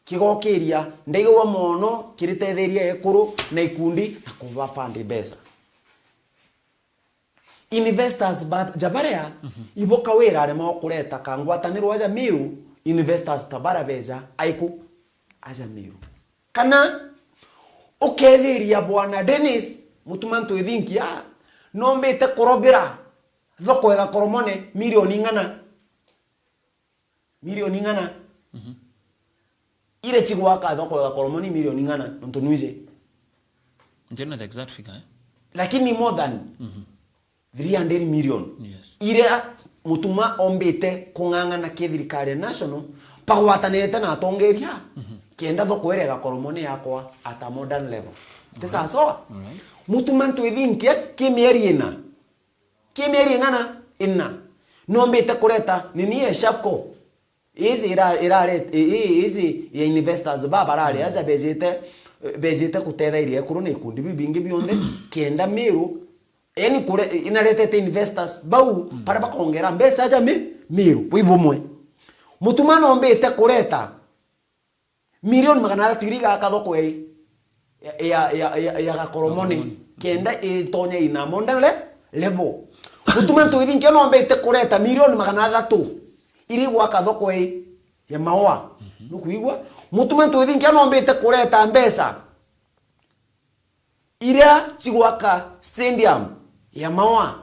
kigokiria ndaigwa mono kiritetheria ekuru na ikundi na kuba fund mbeca. Investors ba-, ja baria, ibo kawira arema kureta ka ngwataniro aja Miru, investors ta bara beja, aiku, aja Miru. Kana ukethiria Bwana Dennis, Mutuma Ntwithinkia, nombite kurobira thoko ya Gakoromone milioni ing'ana. Milioni ing'ana. Ire chigwaka thoko ya Gakoromone milioni ing'ana, nontu nwiji. Ntina the exact figure, eh? Lakini more than three hundred million. Yes. Iria Mutuma ombite kung'ang'ana ki thirikari ya national, bagwatanite na atongeria, kenda thoko iria ya Gakoromone yakwa at a modern level. Ti sawa sawa? Alright. Mutuma Ntwithinkia ki mieri ina. Ki mieri ing'ana? Ina. Nombite kureta nini ya Shafco. Iji ira-, irare-, i-, i-, iji ya investors ba barare aja bejite, bejite kutethairia ekuru na ikundi bibingi bionthe, kenda Miru, yani kure-, inaretete investors bau, baria bakongera mbeca aja Mi-, Miru, bwi bumwe. Mutuma nombite kureta milioni magana athatu iria igaka thoko ya, ya, ya, ya, ya Gakoromone. Gakoromone. Kenda itonye ina modern le-, level. Mutuma Ntwithinkia nombite kureta milioni magana athatu iria igwaka thoko ya, ya Maua. Nukuigua? Mutuma Ntwithinkia nombite kureta mbeca iria cigwaka stadium ya Maua.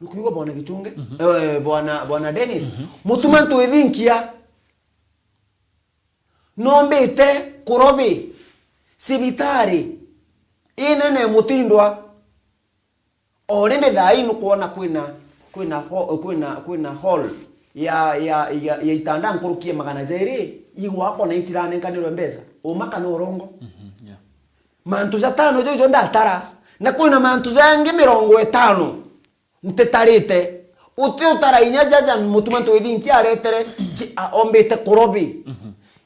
Nukuigua, Bwana Gichunge? Eh, Bwana, Bwana Dennis. Mutuma Ntwithinkia nombite kurobi cibitari inene Mutindwa. Already thaa ii nukwona kwina, kwina ho-, kwina, kwina hall ya, ya, ya, ya itanda nkuruki ya magana jairi igwakwa na itiranenkanirwe mbeca. Uma kana urongo? Yeah. Mantu jatano jau jo ndatara, na kwina mantu jangi mirongo itano ntitarite. Uti utara inya jaja Mutuma Ntwithinkia aretere ki-, a-, ombite kurobi.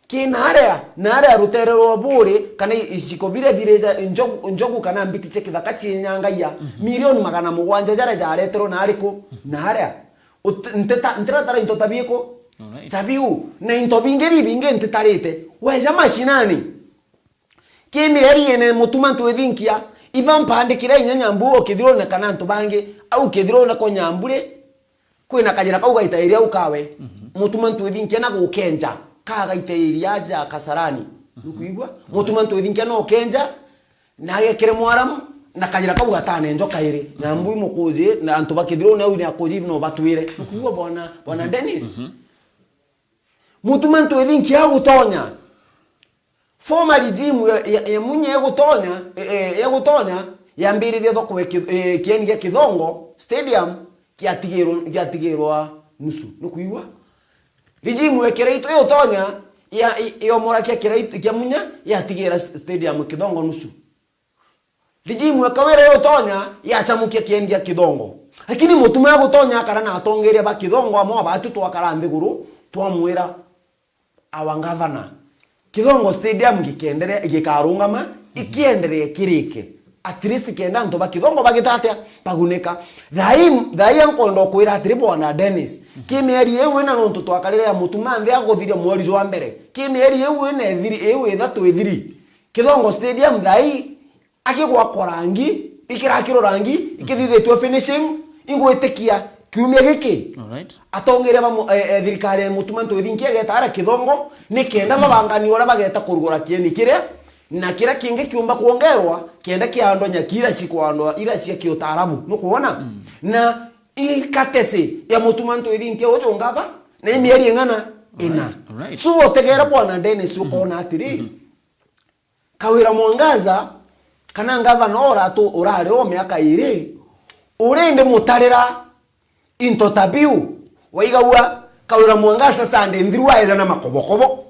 Ki naria, naria rutere rwa Buri, kana i-, iciko biria biri ja njogu, njogu kana mbiti cia kithaka ciinyangagia, milioni magana mugwanja jaria jareterwe na ariku? Naria. Ut-, ntita-, ntiratara into ta biku? Alright. Cabiu, na into bingi bibingi ntitarite. Weja mashinani. Ki mieri ine Mutuma Ntwithinkia, iba mpandikire inya Nyambu o Kithirone kana antu bangi, au Kithirone ko Nyamburi, kwina kajira kau gaitairia au kawe. Mutuma Ntwithinkia na gukenja, kagaitairia aja Kasarani. Nukuigua? Mutuma Ntwithinkia no kenja, na agekire mwaramu, na kajira kau gatane njo kairi. Nyambu imukuji, na antu ba Kithirone au ni akuji no batwire. Nukuigua, Bwana, Bwana Dennis? Mutuma Ntwithinkia agutonya. Former regime ya, ya, ya Munya egutonya, e, e, egutonya, yambiririe thoko ya Ki-, e, kieni gia Kithongo Stadium, giatigirwo-, giatigirwa nusu. Nukuigua? Regime ya Kiraitu egutonya, ya, i-, yomora kia Kiraitu, kia Munya, yatigira s-, stadium Kithongo nusu. Regime ya Kawira egutonya, yachamukia kieni gia Kithongo. Lakini Mutuma egutonya akara na atongeria ba Kithongo amwe abatu twakara nthiguru, twamwira, our governor, Kithongo Stadium gikendere-, gikarungama, ikienderee kirike. At least kenda antu ba Kithongo bagita atia? Bagunika. Thaa ii, thaa ii nkwenda ukwira atiri, Bwana Dennis, ki mieri iu ina nontu twakarire ya Mutuma nthi aguthiria mweri jwa mbere. Ki mieri iu ina ithiri, iu ithatu ithiri. Kithongo Stadium thaa ii akigwakwa rangi, ikirakirwo rangi, ikithithitue finishing, ingwitikia kiumia giki, alright, atongeria ba mu-, e, e, thirikari ya Mutuma Ntwithinki egeta ara Kithongo, ni kenda babangania uria bageta kurugura kieni kiria, na kiria kingi kiumba kwongerwa, kenda kiandwa nyaki ira cikwandwa, ira cia kiutaarabu. Nukwona? Mm. Na ikatesi ya Mutuma Ntwithinki uju ngava, na i mieri ing'ana? Ina. Alright, alright. So, utegere Bwana Dennis, ukona atiri, mhm, Kawira Mwangaza, kana ngavana uratu-, urari o miaka iri, urindi mutarira into ta biu, waigagua Kawira Mwangaza Sunday nthiru aeja na makobokobo.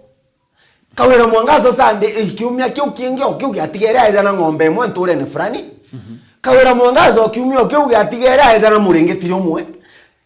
Kawira Mwangaza Sunday, eh, kiumia kiu kingi o kiu giatigere aeja na ng'ombe imwe nturene fulani. Mhm. Kawira Mwangaza o kiumia o kiu giatigere aeja na muringiti jumwe.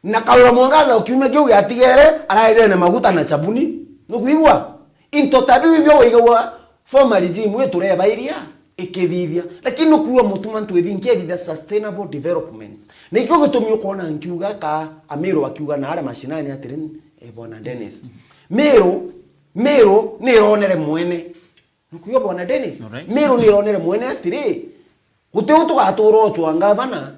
Na Kawira Mwangaza o kiumia kiu giatigere araejene maguta na chabuni. Nukwigua? Into ta biu ibio waigagua former regime iturebairia ikithithia. Lakini nukwigua Mutuma Ntwithinki ethithia sustainable developments. Na ikio gitumi ukona nkiuga ka Amiru akiuga na aria mashinani atiri, eh, Bwana Dennis. Miru, Miru ni ironere mwene. Nukwigua Bwana Dennis? Alright. Miru ni ironere mwene atiri, guti u tugatura ucwa ngavana.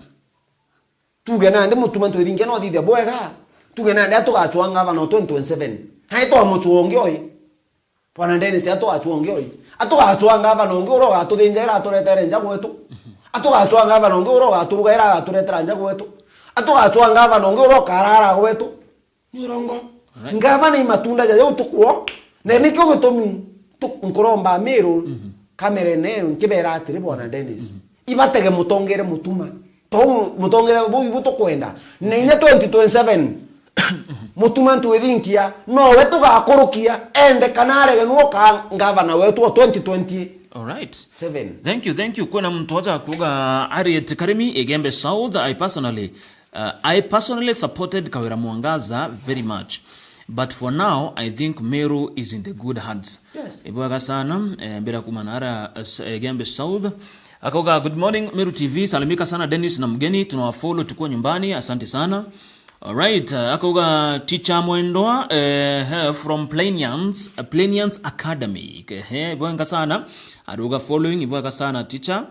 Tuge nandi Mutuma Ntwithinki no athithia bwega. Tuge nandi atugacwa ngavana o twenty twenty-seven. Hai twamucwa ungi oi. Bwana Dennis, atugacwa ungi oi. Atugacwa ngavana ungi uria ugatuthinjaira aturetere nja gwetu. Atugacwa ngavana ungi uria ugaturugaira agaturetera nja gwetu. Atugacwa ngavana ungi uria ukarara gwetu. Ni urongo. Right. Ngavana i matunda ja jau tukwona. Na nikio gitumi tu-, nkuromba Miru, mhm, kamerene iyo nkibera atiri, Bwana Dennis, mhm, ibatege mutongere Mutuma. Tou mutongere buu ibu tukwenda. Na inya twenty twenty-seven, Mutuma Ntwithinkia, nowe tugakurukia, ende kana arege, nwo ka ngavana wetu o twenty twenty-seven. All right. Thank you, thank you. Kwina muntu aja kuuga, Harriet Karimi, Igembe South, I personally Uh, I personally supported Kawira Mwangaza very much. But for now, I think Meru is in the good hands. Yes. Ibwega sana, eh, mbira kuma na ara, eh, s-, eh, Gembe South. Akauga, "Good morning, Meru T V. Salimika sana Dennis na mgeni. Tunawafollow tukiwa nyumbani. Asante sana." All right, eh, akauga, "Teacher Mwendwa, eh, eh, from Plainians, eh, Plainians Academy." Ehe, ibwega sana. Aruga following, ibwega sana, teacher.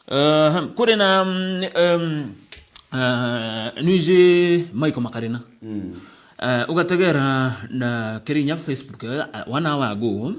Ehem, kuri na, mm, em, eh, nwiji Michael Makarina. Mm. Eh, ugategera na kiri inya Facebook, eh, one hour ago,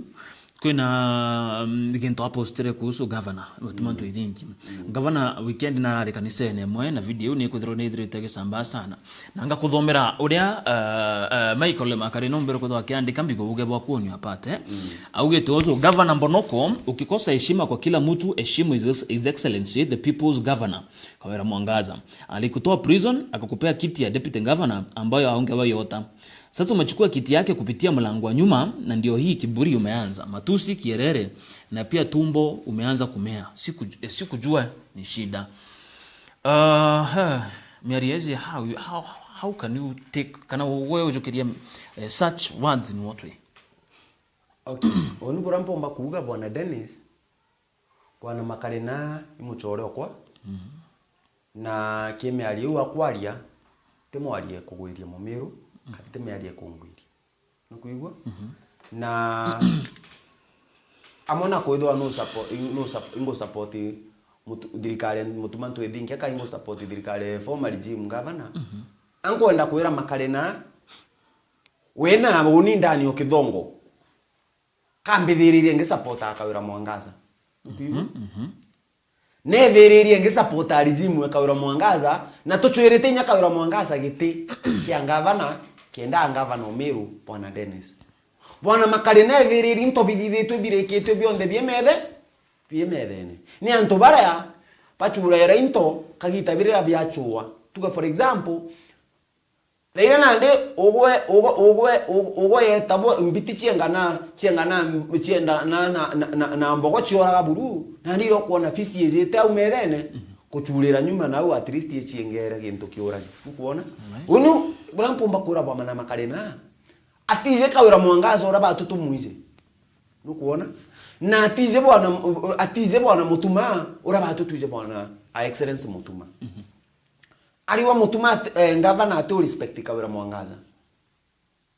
kwina, mm, gintu apostire kuhusu governor, Mutuma Ntwithinki. Mm. Governor weekend narari kanisene imwe, na video iu nikwithirwa nithirite igisambaa sana. Na ngakuthomera uria, eh, eh, Michael Makarina umbire kwithirwa akiandika mbigo uge bwa kuonio apate. Mm. Augite uju, "Governor Mbonoko, ukikosa heshima kwa kila mtu, heshimu His, His Excellency, the People's Governor, Kawira Mwangaza. Alikutoa prison, akakupea kiti ya deputy governor ambayo haungewahi ota. Sasa umechukua kiti yake kupitia mlango wa nyuma, na ndio hii kiburi umeanza. Matusi, kierere, na pia tumbo umeanza kumea. Siku, eh, sikujua ni shida." Uh, miario iji, how, you- how, how can you take, kana we ujukiria, eh, such words in what way? Okay. Uni bura mpomba kuuga, Bwana Dennis, Bwana Makarina ni mucore okwa. Mhm. Na ki miario iu akwaria, ti mwarie kugwiria Mumiru, mhm, kana ti miarie kungwiria. Nukwigua? Mhm. Na amwe na kwithirwa no suppo-, no sup-, ingu support mutu-, thirikari ya Mutuma Ntwithinki, aka ingu support thirikari ya former regime governor. Mhm. Ankwenda kwira Makarina, wina uni ndani o Kithongo, kambithiririe ngi support Kawira Mwangaza. Nukwigua? Mhm, mhm. Nethiririe ngi support regime ya Kawira Mwangaza, na tucwirite inya Kawira Mwangaza giti kia ngavana, kenda ngavana o Meru, Bwana Dennis. Bwana Makarina ethiririe into bithithitwe birikitwe bionthe bie methe, bie methene. Ni antu baria bacuraira into kagita birira biacua. Tuge for example, thaira nandi ugwe, ugwe, ugwe, ugwe, ugwe yetabo mbiti ciengana, ciengana, cienda na, na, na, na, na mbogo cioraga buru, nandi iro kwona fisi ijite au methene, mhm, kucurira nyuma nau at least iciengere gintu kiurage. Ukwona? Nice. Uni bura mpumba kura Bwana Makarina, atije Kawira Mwangaza ura batu tumwije. Nukwona? Na atije Bwana, atije Bwana Mutuma ura batu tuje Bwana, a Excellency Mutuma. Mhm. Ariwa Mutuma at-, eh, ngavana ati u respect Kawira Mwangaza.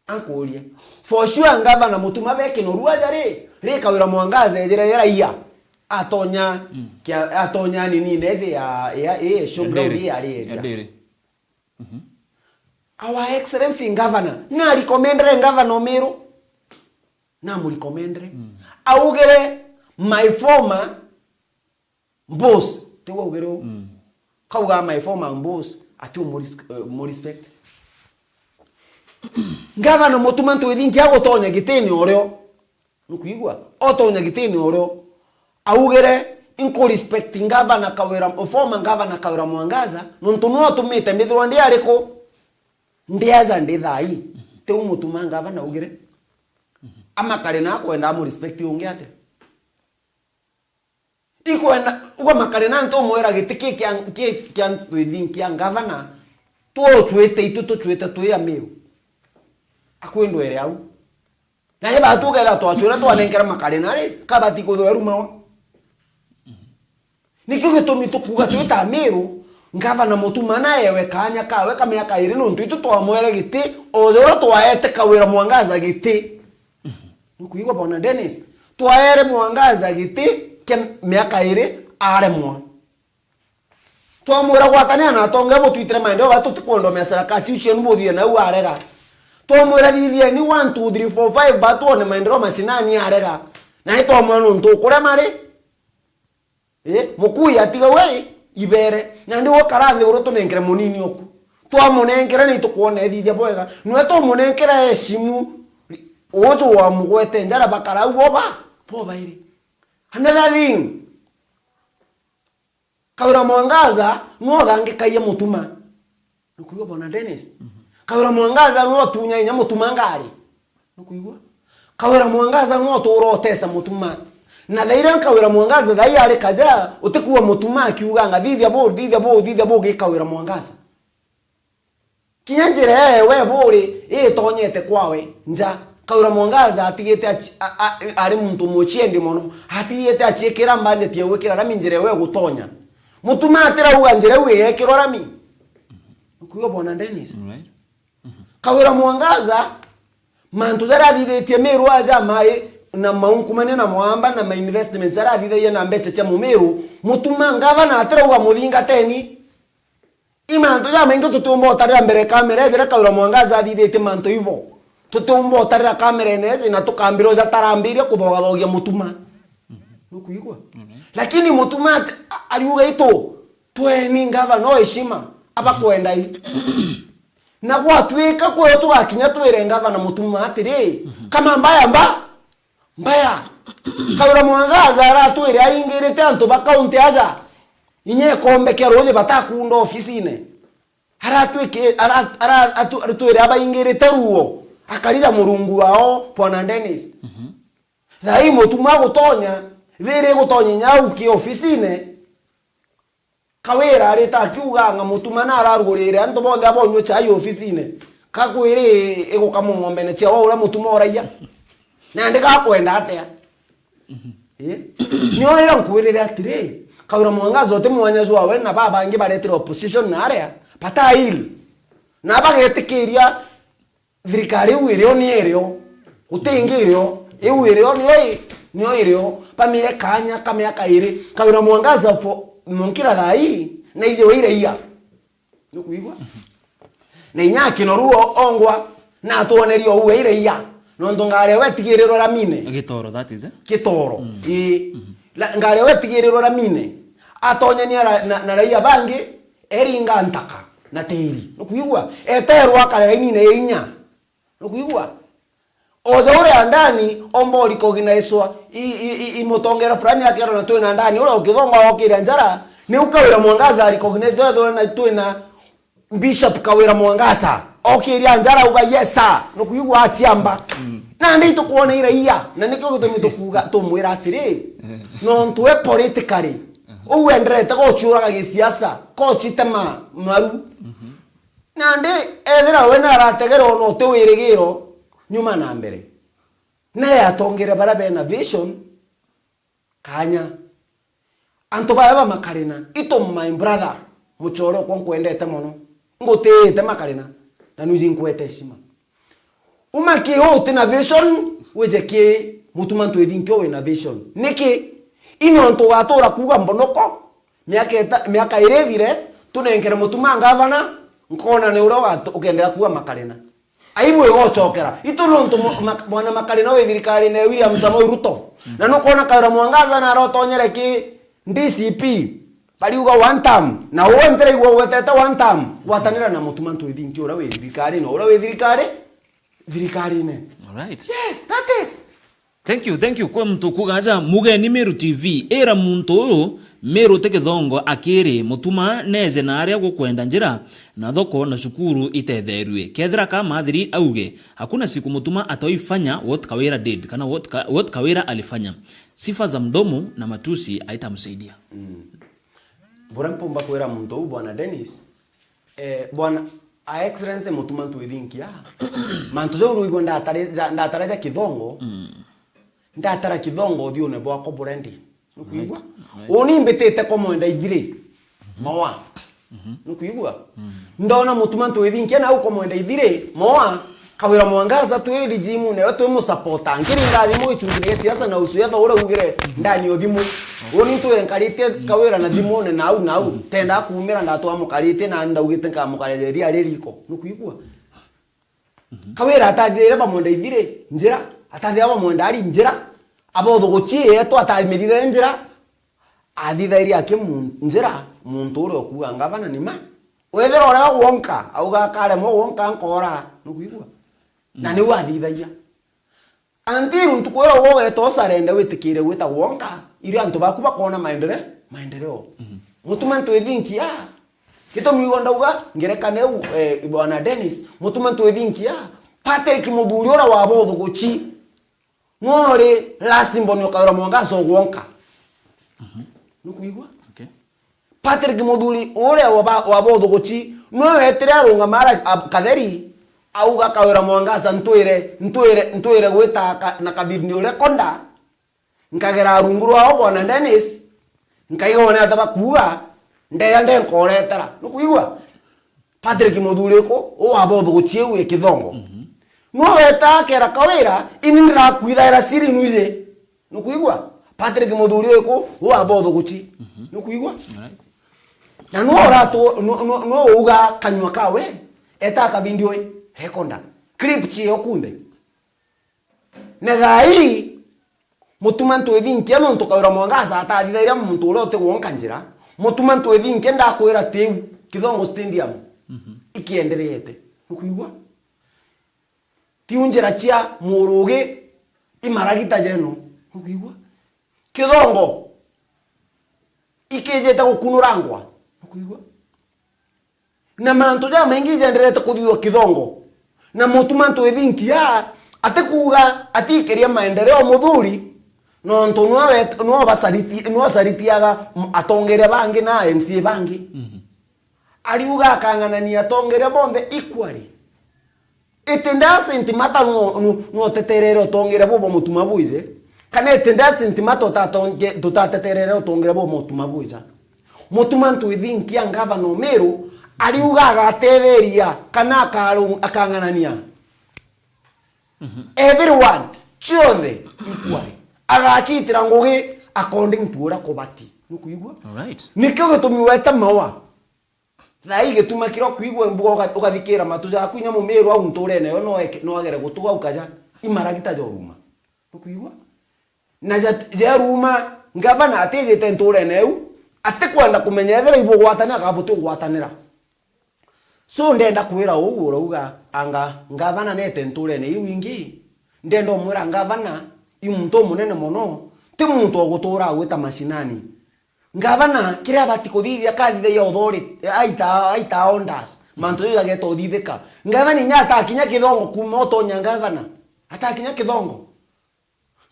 Ankuria. For sure, ngavana Mutuma be kinoru aja ri, ri Kawira Mwangaza ejire ya raia. Atonya, mm, kia, atonya nini neje ya, ya, ya showground ya ri area. Ya ndiri. Mhm. Our Excellency Governor, na recommendere Governor o Meru. Na mu recommendere. Mm. Augire, "My former boss," tiu augire uu. Mm. Kauga, "My former boss, ati umu res-, eh, mu respect." Governor Mutuma M'Ethingia agutonya gitini urio. Nukuigua? Otonya gitini urio. Augire, "Inku respect Governor Kawira, former Governor Kawira Mwangaza, nontu nwe utumite mbithirwa ndi ariku? Ndi aja ndi thaai." Tiu Mutuma Governor augire. Amakare na akwenda amu respect ungi atia? Ikwenda, uga Makarena ntumwira giti ki kia, ki kia M'Ethingia kia ngavana, tucwite itu, tucwite twi Amiru. Akwindwere au. Na iba tuketha twacwira twanenkera Makarena ri, kabati kuthwa rumawa. Nikio gitumi tukuga twita Amiru, ngavana Mutuma na ewe kaanya kawe ka miaka iri, nontu itu twamwere giti, o uria twaete Kawira Mwangaza giti. Nukuigua Bwana Dennis? Twaere Mwangaza giti kia miaka iri, aremwa. Twamwira, "Gwatania na atonge butwitire maendeleo, ba tutikwenda umia sarakasi iu cienu buthie nau," arega. Twamwira, "Thithieni one, two, three, four, five, ba tuone maendeleo mashinani," arega. Na itwamwira, "Nontu ukurema ri?" Ii, mukui atiga we ibere, nandi gukara nthi uru tunenkere munini uku. Twamunenkere ni tukwona ethithia bwega. Nwe tumunenkere eshimu, uju wamugwete njara bakara u boba, bobairi. Another thing, Kawira Mwangaza nwe uthangikaie Mutuma. Nukuigua Bwana Dennis? Mhm. Kawira Mwangaza nwe utunya inya Mutuma ngari. Nukuigua? Kawira Mwangaza nwe utura utesa Mutuma. Na thaira Kawira Mwangaza thai ari kaja, utikua Mutuma akiuganga, "Thithia bu, thithia bu, thithia bu," gi Kawira Mwangaza. Kinya njira yewe buri itonyete kwawe nja. Kawira Mwangaza atigite aci-, a, a, ari muntu muciendi mono. Atigite aciikira mbanjeti ya gwikira rami njira yewe gutonya. Mutuma atirauga njira iu iyekirwa rami. Ukuigua Bwana Dennis? Alright. Kawira Mwangaza, mantu jaria athithitie Meru aja mai, na maunkumania na mwamba na ma investments jaria athithagia na mbeca cia Mumiru, Mutuma ngavana atirauga muthingateni. I mantu jamaingi tutiumba utarira mbere kamera ejire Kawira Mwangaza athithitie mantu ivo. Tutiumba utarira kamera ene eje na tukambira uja tarambiria kuthogathogia Mutuma. Nukuigua? Amen. Lakini Mutuma ati-, a-, ariuga itu, tweni ngavana o heshima, abakwenda i. Na gwatuika kweyo tugakinya twire ngavana Mutuma atiri, kama mbaya mba, mbaya. Kawira Mwangaza aratwire aingirite antu ba kaunti aja, inya ikombe kia ruuji batakunda ofisine. Aratwiki-, ara-, ara-, atu-, aratwire abaingirite ruo, akarija murungu wao, Bwana Dennis. Mhm. Thaa ii Mutuma gutonya, thiri gutonya inya au ki ofisine, Kawira arita akiuganga Mutuma na ararugurire antu bonthe abonywe chai ofisine. Kakwiri igukama ng'ombene ciao uria Mutuma uraia. Nandi gakwenda atia? Ii? Nio ira nkwirire atiri, Kawira Mwangaza uti mwanya jwawe na babangi baretire opposition na aria, batail. Na bagetikiria Thirikari iu irio ni irio. Guti ingi irio. Iu irio nio i-, nio irio. Bamie kanya ka miaka iri. Kawira Mwangaza for munkira thaa ii, na ije we iraia. Nukuigua? Na inya akinoru o-, ongwa, na atwonerie ou we iraia. Nontu ngari ewe etigirirwe ramine. Gitoro, that is, eh? Gitoro. Mm. Ii. Mhm. La-, ngari ewe etigirirwe ramine. Atonyania ra-, na, na raia bangi, eringa ntaka na tiri. Nukuigua? Eterwa akare rainine ya inya. Nukuigua? Oja uria ndani, omba urikogi na iswa, i, i, i, i mutongera fulani akerwa na twina ndani, uria ukithonga okiria njara, ni ukawira Mwangaza arikogi na iswa, ethwe na twina Bishop Kawira Mwangaza. Okiria njara uga, "Yes, sir." Nukuigua achiamba. Mm. Nandi itukwona iraia, na nikio gitumi tukuga, tumwira atiri, nontu we politically, uu enderete guchiuraga gisiasa, guchitema maru. Mhm. Nandi ethira we narategerwa na uti wirigiro nyuma na mbere. Naye atongere baria bena vision, kanya. Antu baya ba Makarina, itu my brother, muchore okwa nkwendete mono. Ngutiite Makarina, na nuji nkwete heshima. Uma ki uti na vision, wije ki Mutuma M'Ethingia wina vision. Niki? Ino ntu ugatura kuuga mbonoko, miaka ita-, miaka iri ithire, tunenkere Mutuma ngavana, Nkona ni uria ugatu-, ukendera kuwa Makarina. Aibu igocokera. Itu nontu mo-, ma-, mwana Makarina wi thirikarine ya William Samoei Ruto. Na nukona Kawira Mwangaza na arotonyere ki D C P. Bariuga one term. Na uwe ntiraigua ugwetete one term. Gwatanira na Mutuma M'Ethingia uria wi thirikarine, uria wi thirikari, thirikarine. Alright. Yes, that is. Thank you, thank you. Kwi muntu ukuga aja, Mugeni Meru T V, ira muntu uyu Meru ti Kithongo akiri, Mutuma neje na aria gukwenda njira na thoko na cukuru itetherue. Kethira Kamathiri auge, hakuna siku Mutuma ataifanya what Kawira did, kana what Ka-, what Kawira alifanya. Sifa za mdomo na matusi haitamsaidia. Mm. Buria mpumba kwira muntu uu, Bwana Dennis, eh, Bwana, a Excellency Mutuma M'Ethingia, mantu jau ruigua ndatare-, ja-, ndatara ja Kithongo, ndatara Kithongo uthiune bwakwa buria ndi. Nukwigua? Right, right. Uni mbitite kumwenda ithiri. Mawa. Nukwigua? Ndona Mutuma M'Ethingia nau kumwenda ithiri. Mawa. Kawira Mwangaza twi regime nayo twi musapota. Nkiringa thimu gichunjini gia siasa na ucio yatha uria ugire ndani o thimu. Uni ntwire nkaritie Kawira na thimune nau nau. Tenda kumira ndatwa mukaritie na ndaugite nkamukarereria ari riko. Nukwigua? Kawira atathire bamwenda ithiri njira, atathire bamwenda ari njira, abothuguchie yetu atamirithire njira, athithairie aki mu-, njira, muntu uria ukuga ngavana ni ma. Wethira uria wonka, auga akaremwa wonka nkora, nukwigua? Na niu athithagia. Until ntuku iria ugweta usarende witikire gwita wonka, iria antu baku bakona maendere-, maendeleo. Mutuma M'Ethingia, gitumi igua ndauga, ngerekano iu, eh, Bwana Dennis, Mutuma M'Ethingia, Patrick Muthuri uria wa bothuguchi, nwe uri last born o Kawira Mwangaza ugwonka. Nukwigua? Okay. Patrick Muthuri uria wa ba-, wa bothuguchi, nwe wetire arungama ara-, ab-, Katheri, auga Kawira Mwangaza ntwire, ntwire, ntwire gwita ka-, na kathindi uria konda, nkagera rungu rwao Bwana Dennis, nkaiga one ata bakuuga, ndeya ndenkoretera. Nukwigua? Patrick Muthuri uku, u wa bothuguchi iu i Kithongo. Nwe weta akera Kawira, ini ndirakwithaira siri nwiji. Nukwigua? Patrick Muthuri uku, u wa bothuguchi. Nukwigua? Alright. Na nwe uratu-, nwe, nwe, nwe uga kanyua kawe, eta kathindi ui, rekonda. Clip chio kunthe. Na thaa ii, Mutuma M'Ethingia nontu Kawira Mwangaza atathithairia muntu uria uti wonka njira, Mutuma M'Ethingia ndakwira tiu, Kithongo Stadium, ikiendereete. Nukwigua? Tiu njira cia Murugi, imaragita jeno. Nukwigua? Kithongo, ikijite gukunurangwa. Nukwigua? Na mantu jamaingi jenderete kuthithwa Kithongo. Na Mutuma M'Ethingia, atikuuga atikiria maendeleo muthuri, nontu nwe wet-, nwe basariti-, nwe saritiaga m-, atongeria bangi na M C A bangi. Ariuga akang'anania atongeria bonthe equally. It doesn't matter no, no, no teterere utongeria bwa Mutuma bwije, kana it doesn't matter utatonge-, tutateterere utongeria bwa Mutuma bwija. Mutuma M'Ethingia ngavana o Meru, ariuga agatetheria kana akaru-, akang'anania. Everyone, chionthe, equally. Agachitira ngugi according to uria kubati. Nukwigua? Alright. Nikio gitumi weta mawa. Thaa ii gituma kiria ukwigua mbuga uga-, ugathikira matu jaku inya mumiru au nturene yo no eke-, no agere gutuga ukaja imaragita joruma. Nukwigua? Na ja-, jeruma, ngavana atijite nturene iu, atikwenda kumenya ethira ibugwatanira kana butigwatanira. So ndenda kwira uu urauga, anga ngavana nete nturene iu ingi? Ndenda umwira ngavana i muntu umunene mono, ti muntu wa gutura agwita mashinani. Ngavana, kiria abati kuthithia, akathithagia authority, aita, aita orders. Mantu jau jageta uthithika. Ngavana inya atakinya Kithongo kuma utonya ngavana. Atakinya Kithongo.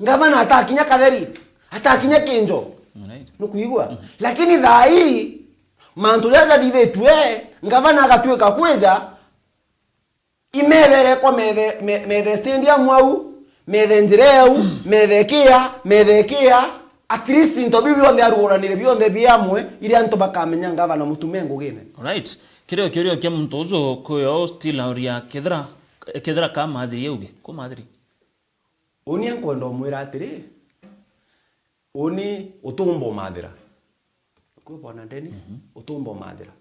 Ngavana atakinya Katheri. Atakinya Kinjo. Alright. Nukwigua? Lakini thaa ii, mantu jaja jathithitue, ngavana agatuika kwija, imethe ekwa methe, me-, methe stadium au, methe njira eu, methe kia, methe kia, at least into biu bionthe aruguranire bionthe bi amwe, iria antu bakamenya ngavana Mutuma e ngugine. Alright. Kirio kiurio kia muntu uju kuyo still auria kethira, kethira Kamathiri auge, Kamathiri. Uni nkwenda umwira atiri, uni utumba umathira. Kwi Bwana Dennis, utumba umathira.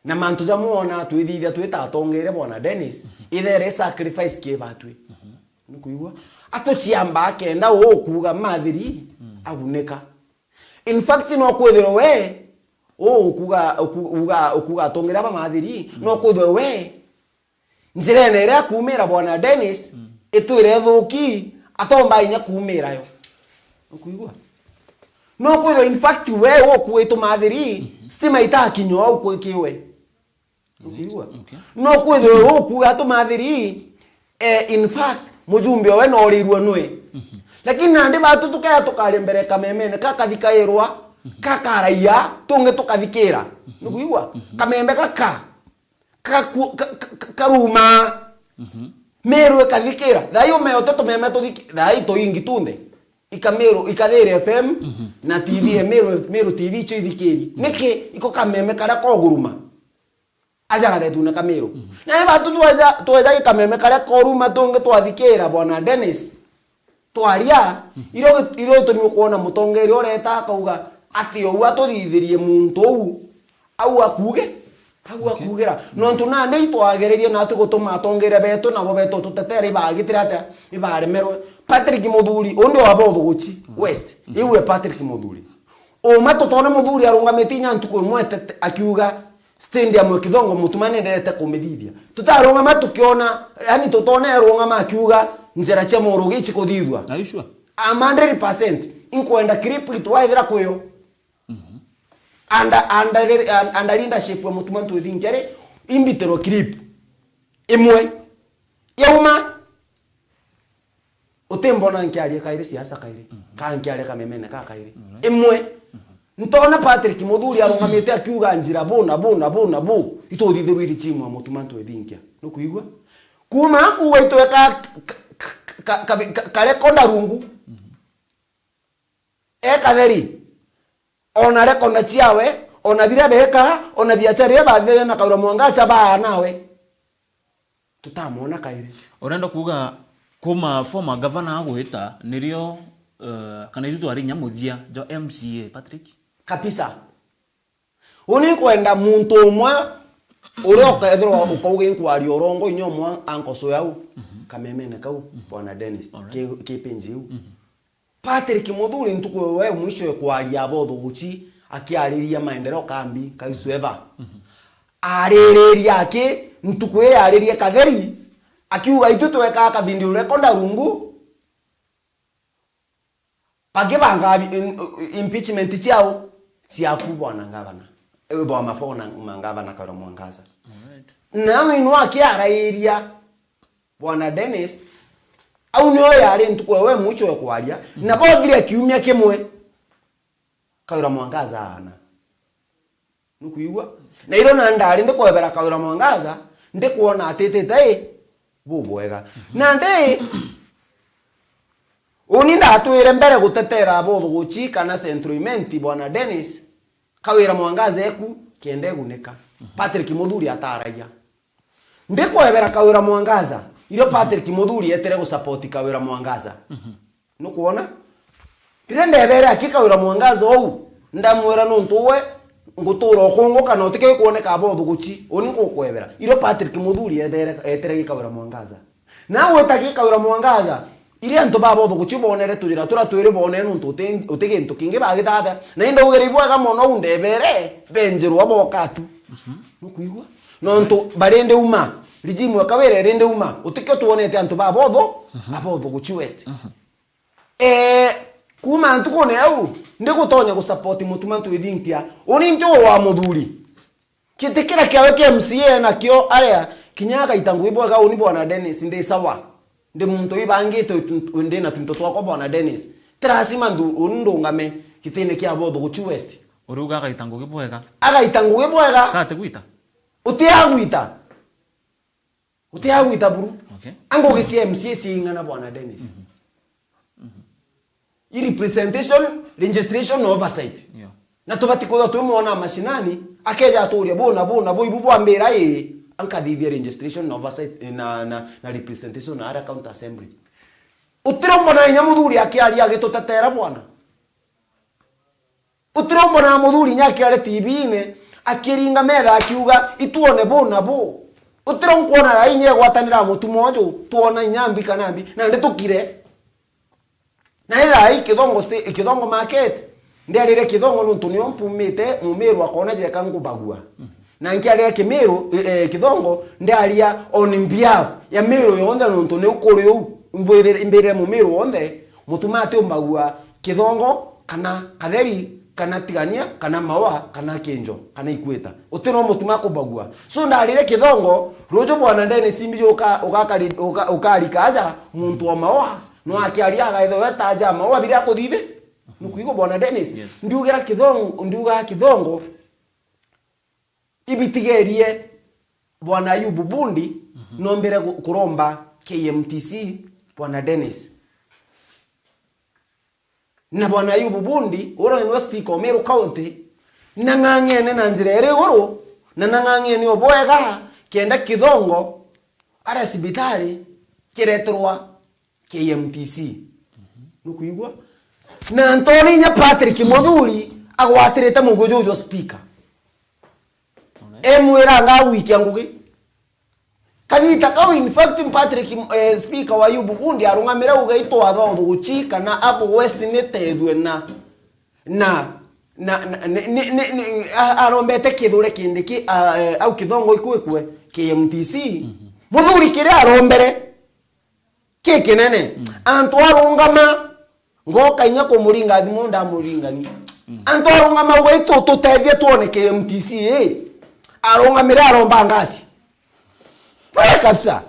Na mantu jamwe wona twithithia twita atongeria bwana Dennis, ithere sacrifice kibatwi. Nukuigua? Atuciamba akenda ukuuga mathiri agunika. In fact, no kwithirwe we ukuuga, uku-, uga, ukuuga atongeria ba mathiri, no kwithirwe we njirene iria akuumira bwana Dennis itwire ithuki, atomba inya kuumira yo. Nukuigua? No kwithirwa in fact we ukuitwa mathiri, stima itakinya au kwikiwe. Nukuigua? Okay. No kwithirwa ukuitwa mathiri, eh, in fact mujumbe owe no urirwe nwe. Lakini nandi batu tukaya tukaria mbere kamemene kakathikairwa, kakaraia, tungi tukathikira. Nukuigua? Kameme gaka kaku-, ka-, ka-, ka-, karuma. Meru ikathikira. Thai umeote tumeme tuthiki-, thai tuingi tunthe. Ika Meru, ikathiri F M na T V, e Meru, Meru T V icio ithikiri. Niki? Iko kameme karia koguruma. Aja gathetune ka Meru. Na ni batu tweja, tweja gikameme karia koruma tungi twathikira bwana Dennis. Twaria, irio, irio gitumi ukwona mutongeria ureta akauga ati ou atuthithirie muntu ou, au akuge, au akugira. Nontu nandi itwagererie na ati gutuma atongeria betu nabo betu tutetere ibagitire atia, ibaremerwe. Patrick Muthuri, undi wa Bothuguchi West, iu e Patrick Muthuri. Uma tutone Muthuri arungamite inya ntuku imwe tete, akiuga, Stadium ya Kithongo Mutuma nendete kumithithia. Tutarungama tukiona, yani tutone arungama akiuga njira cia murugi ici kuthithua. Are you sure? I'm hundred percent. Inkwenda clip itwaithira kwiyo. Under, under, under leadership ya Mutuma Ntwithinkia ri, imbitirwe clip imwe. Yauma, utimbona nkiaria kairi siasa kairi, ka nkiaria kamemene ka kairi. Imwe, ntona Patrick Muthuri arungamite akiuga njira bu na bu na bu na bu, ituthithirwe iri chimu a Mutuma Ntwithinkia. Nukuigua? Kuma kuuga itweka ka, ka, ka, ka, ka, karekonda rungu. E katheri. Ona rekonda ciawe, ona biria beka, ona biacara iria bathire na Kawira Mwangaza baa nawe. Tutamwona kairi. Urenda kuuga kuma former governor agwita nirio, eh, kana ithu twari inya muthia jo M C A, Patrick? Kabisa. Uni nkwenda muntu umwe uria ukethirwa ukauga inkwaria urongo inya umwe ankosoe au kamemene kau, bwana Dennis, ki, ki page iu. Patrick Muthuri ntuku ewe mwisho ekwaria abothuguchi akiariria maendeleo kambi kaisueva. Aririria aki ntuku iria aririe katheri akiuga itu twekaa ka video record rungu bagibanga bi-, in-, impeachment ciao ciaku bwana ngavana. Ewe bwa mafona mangavana Kawira Mwangaza. Alright. Na winu akiarairia Bwana Dennis, au nio yari ntuku ewe mwicho ya kwaria, na bothire kiumia kimwe, Kawira Mwangaza aana. Nukuigua? Na iro na ndari ndikwebera Kawira Mwangaza, ndikwona atitite i bubwega. Na ndi, uni ndatwire mbere gutetera abothuguchi kana Central Imenti, Bwana Dennis, Kawira Mwangaza eku, kenda egunika. Patrick Muthuri ataragia. Ndikwebera Kawira Mwangaza, irio Patrick Muthuri etere gusupport Kawira Mwangaza. Nukwona? Riria ndebere aki Kawira Mwangaza ou, ndamwira nuntu we ngutura ukungu kana utike kwoneka abothuguchi, uni nkukwebera. Irio Patrick Muthuri etere, etere gi Kawira Mwangaza. Na gwita gi Kawira Mwangaza, iria antu ba bothuguchi bonere tujira turia twiri bonere nuntu uti, uti gintu kingi bagitata. Na indaugire ibwega mono undebere, benjirwa boka tu. Nukuigua? Nontu barindi uma, regime ya Kawira irindi uma, utikio twonete antu ba bothu, abothuguchi West. Eh, kuma ntukune au, ndigutonya gusupport Mutuma Ntwithinkia. Uni nti uru wa muthuri. Giti kiria kiawe kia M C A nakio aria, kinya agaita ngugi bwega uni Bwana Dennis ndi sawa. Ndi muntu ibangite utu-, ndi na tuntu twakwa Bwana Dennis. Ti lazima ndu-, uni ndungame gitine kia bothuguchi West. Uriuga agaita ngugi bwega? Agaita ngugi bwega. Kati gwita? Utiagwita. Utiagwita buru. Okay. A ngugi cia M C A ciing'ana Bwana Dennis. I representation, registration na oversight. Yeah. Na tubati kwithirwa twimwona mashinani, akeja aturia bu na bu na bu, ibu bwambira ii, ankathithia registration na oversight, eh, na, na, na representation na aria county assembly. Utire mbona inya muthuri akiaria agitutetera bwana. Utire mbona muthuri inya akiaria T V-ine, Akiringa metha akiuga, "Ituone bu na bu." Utiro nkwona thaa inya egwatanira mutumo uju, twona inya mbi kana mbi, na ndi tukire. Na ithai Kithongo sti-, Kithongo market, ndiarire Kithongo nontu nio mpumite, Mumiru akona jeka nkubagua. Na nkiarire Kimiru, eh, eh, Kithongo, ndiaria on behalf ya Miru yonthe nontu niu kuri uu, mbwirire, mbirire Mumiru wonthe, mutuma atiumbagua Kithongo, kana Katheri, kana Tigania, kana Maua, kana Kinjo, kana Ikwita. Uti no mutuma kubagua. So ndarire Kithongo, ruju bwana Dennis Mbiji uka-, ugakari-, uka-, ukarika aja muntu wa Maua, no akiaria agaitha we ta aja Maua biria akuthithi. Nukuigua bwana Dennis? Yes. Ndiugira Kithongo, ndiuga Kithongo, ibitigerie bwana Ayubu Bundi, nombere gu-, kuromba K M T C, bwana Dennis. Na bwana Ayubu Bundi, uria niwe speaker o Meru County, nang'ang'ene na njira iri iguru, na nang'ang'ene o bwega, kenda Kithongo aria cibitari kireterwa K M T C. Nukuigua? Na ntoni inya Patrick Muthuri agwatirite muguju jwa speaker. Emwira nga gwikia ngugi. Kagita kau, in fact, Patrick, eh, speaker wa Ayubu Bundi arungamire uga itwatha uthuguchi kana Abu West nitethue na, na, na, na, ni, ni, ni, ni, a-, arombete Kithure Kindiki, a, eh, au Kithongo ikwikwe K M T C. Muthuri kiria arombere ki kinene. Antu arungama, ngoka inya kumuringa thimu, ndamuringani. Antu arungama uga, "Itu tutethie twone K M T C ii." Arungamire aromba ngasi. Pole kabisa.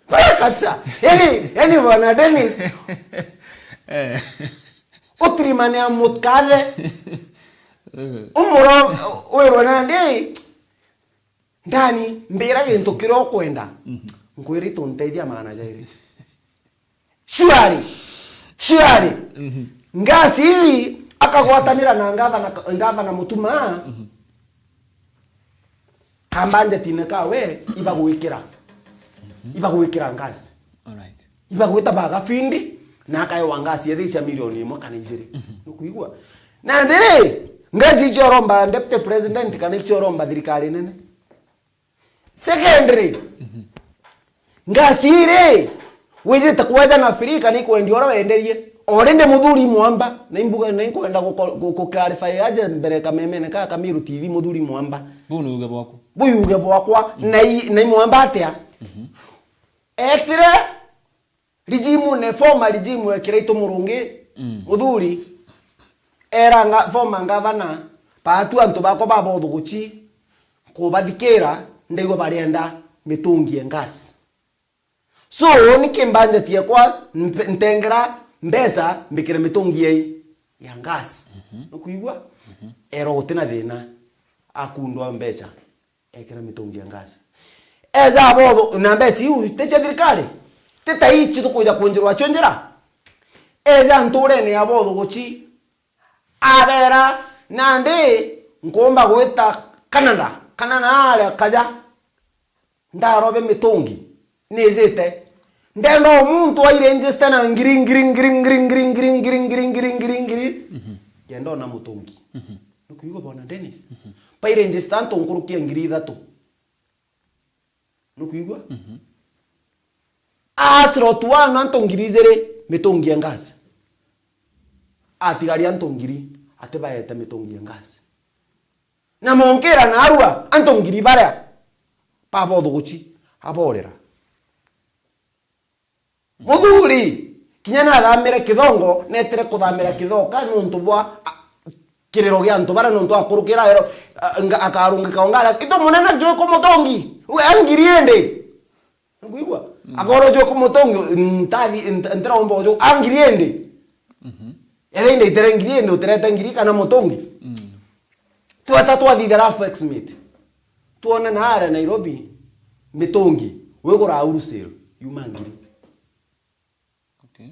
Pole kabisa. Yani, yani bwana Dennis, eh, utirimane ya mutkathe. Umuro, wirwe nandi, Ndani, mbira gintu kiria ukwenda. Nkwira itu ntethia maana jairi. Surely, surely. Ngasi ii akagwatanira na ngavana, ngavana Mutuma. Kambanjetine kawe, ibagwikira. Ibagwikira ngasi. Alright. Ibagwita bagafindi, na akaewa ngasi ethii cia milioni imwe kana ijiri. Nukuigua? Nandi ri, ngasi icio uromba deputy president kana icio uromba thirikari nene? Secondly, ngasi iri, wijite kweja na free kana ikwendia uria wenderie. Already Muthuri Mwamba, na imbuga, na inkwenda guko-, gu-, gu-, clarify aje mbere kamemene ka Kamiru T V, Muthuri Mwamba. Buu ni uge bwaku. Buu uge bwakwa, na i-, na imwamba atia? Etire regime ne, former regime ekira itu murungi, Muthuri, era nga-, former governor, baatu antu bakwa babothuguchi, kubathikira, ndaigua barienda mitungi ya ngasi. So, ni kimbanjeti yakwa, mpe-, ntengera mbeca, mbikire mitungi ya, ya ngasi. Nukuigua? Era gutina thina, akundwa mbeca. Ekira mitungi ya ngasi. Eja abotho, na mbeca iu ti cia thirikari. Ti ta ici tukuja kunjirwa cio njira. Eja nturene ya botho guchi. Abera, nandi nkumba gwita Canada. Canada aria kaja. Ndarobe mitungi. Nijite. Ndenda o muntu airegister na ngiri, ngiri, ngiri. Ngenda ona mutungi. Nukuigua bona Dennis? Bairegister antu nkuruki ya ngiri ithatu. Nukuigua? A slot one antu ngiri ijiri mitungi ya ngasi. Atigari antu ngiri ati baete mitungi ya ngasi. Na monkira na arua antu ngiri baria babothuguchi aborera. Muthuri, kinya nathamire Kithongo, netire kuthamira Kithoka nontu bwa, a, kiriro gia antu baria nontu akurukira ero, a, nga-, akarungika ongara, "Itu munene jwi ku mutungi, we angiri indi." Nukuigua? Akoro jwi ku mutungi, ntathi, nt-, ntiromba uju, angiri indi. Ethia indaitire ngiri indi, utirete ngiri kana mutungi. Tweta twathithira Fox Meet. Twona na aria Nairobi, mitungi, wigura wholesale, yuma ngiri. Okay.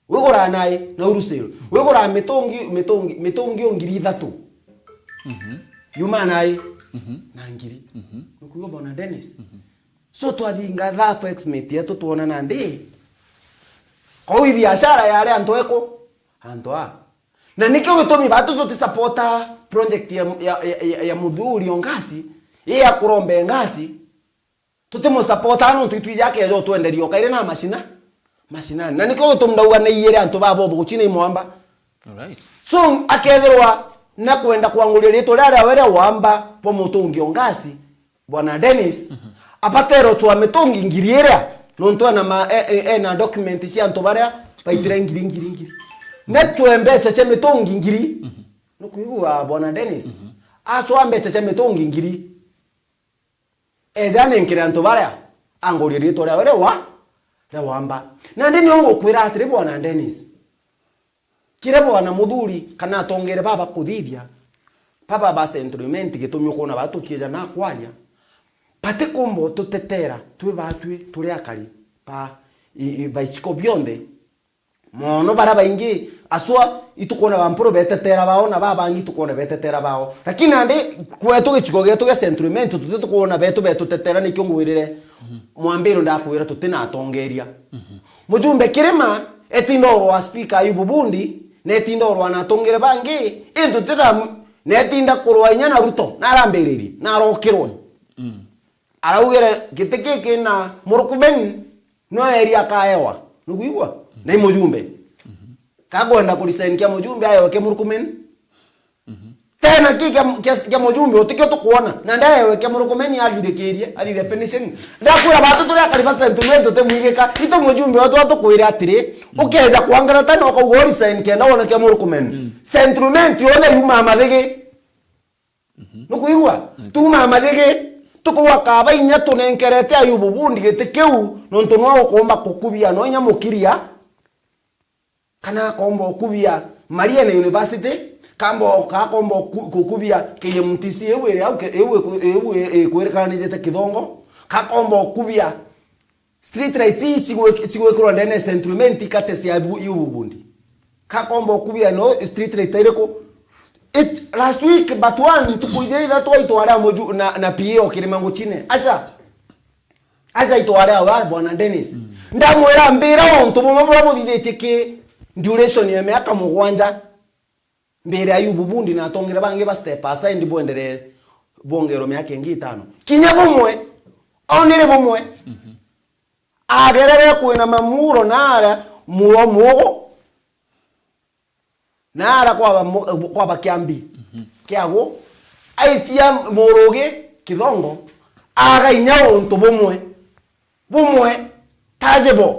Wigura nai, na wholesale. Wigura mitungi, mitungi, mitungi o ngiri ithatu. Yuma nai, na ngiri. Nukuigua bona Dennis? So twathinga thaa Fox Meet yetu twona nandi. Kou i biashara yari antu eku, antu a. Na nikio gitumi batu tutisapota project ya, ya, ya, ya, ya Muthuri Ongasi, ii ya Kurombe Ngasi, tutimusapotaa nontu itwiji akeja utwenderia o kairi na mashina, mashinani. Na nikio gitumi ndauga ni iyiri antu baba uthuguchi ni imwamba. Alright. So, akethirwa na kwenda kwanguria ritwa ria riawe ria wamba bwa Mutungi Ongasi, Bwana Dennis, abatere uchwa mitungi ngiri iria, nontu ena ma-, e-, e-, ena document cia antu baria baitire ngiri, ngiri, ngiri. Nachwe mbecha cia mitungi ngiri. Nukwigua, Bwana Dennis? Achwa mbecha cia mitungi ngiri. Eja nenkere antu baria, angurie ritwa riawe ria wa-, ria wamba. Nandi nio ngukwira atiri, Bwana Dennis, kiria Bwana Muthuri kana atongere baba kuthithia, baba ba Central Imenti, gitumi ukwona baba tukieja na kwaria, batikumba ututetera twi batwi turi akari ba i-, i-, baiciko bionthe. Mono baria baingi, aswa, itukwona ba Mpuru betetera bao, na babangi itukwona betetera bao. Lakini nandi kwetu gicigo gietu gia Central Imenti, tuti tukwona betu betutetera, nikio ngwirire mwambiro ndakwira tutina atongeria. Mujumbe Kirima etinda urwa speaker Ayubu Bundi, na etinda urwa na atongere bangi, indi tutiramu-, na etinda kurwa inya na Ruto, na arambiririe, na arokirwe. Araugire, "Giti giki na Murkomen, no eri akaewa." Nukwigua? Na i mujumbe. Kakwenda ku resign kia mujumbe, aewe kia Murkomen. Tena ki kia, kia, kia mujumbe, utikio tukwona. Na ndaewe kia Murkomen, athirikirie, athire finishing. Ndakwira batu turi akari ba Central Imenti tutimwigika. Itu mujumbe wetu atukwire atiri, ukeja kwangarata na ukauga u resign kenda wona kia Murkomen. Central Imenti yona yuma mathigi. Nukwigua? Tuma mathigi, tukauga kaba inya tunenkerete Ayubu Bundi giti kiu, nontu nwe ukomba kukubia, no inya mukiria, kana akomba ukubia Maria na University, kamba, kakomba uku-, kukubia K M T C iu iri au ke-, iu iku-, iu i-, ikwirikananijite Kithongo, kakomba ukubia street lights ii cigwi-, cigwikirwa ndene ya Central Imenti ikate cia bu-, Ayubu Bundi. Kakomba ukubia no street light iriku? It, last week, but one, ntuku ijiri ithatu aitware muju-, na, na P A o Kirima Nguchine. Acha. Acha aitware awe, Bwana Dennis. Ndamwira, mbira untu bumwe buria buthithitie ki duration ya miaka mugwanja. Mbere Ayubu Bundi na atongere bangi ba step aside bwenderee bwongerwe miaka ingi itano. Kinya bumwe, onire bumwe. Agerere kwina mamuro na aria muo mugo, na aria kwaba mu-, kwaba kiambi kiagu, aitia murugi Kithongo, aga inya untu bumwe. Bumwe, tangible,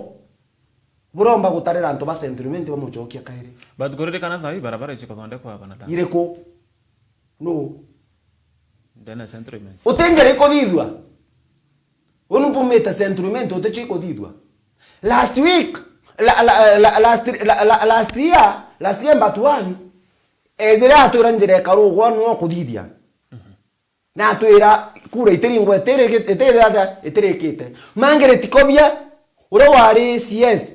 buromba gutarira antu ba Central Imenti bamucokia kairi. But kuririkana thaa ii barabara ici kuthondekwa aba na thaa. Iriku? Nu? Ndene Central Imenti. Uti njira ikuthithua? Unu mpumite Central Imenti, uti cio ikuthithua? Last week, la, la, la, last, la, la, last year, last year but one, ejire atwira njira ikarugwa nwe ukuthithia. Na atwira kura itiringwa, itiri-, itiri-, itirikite. Margaret Kobia, uria wari C S,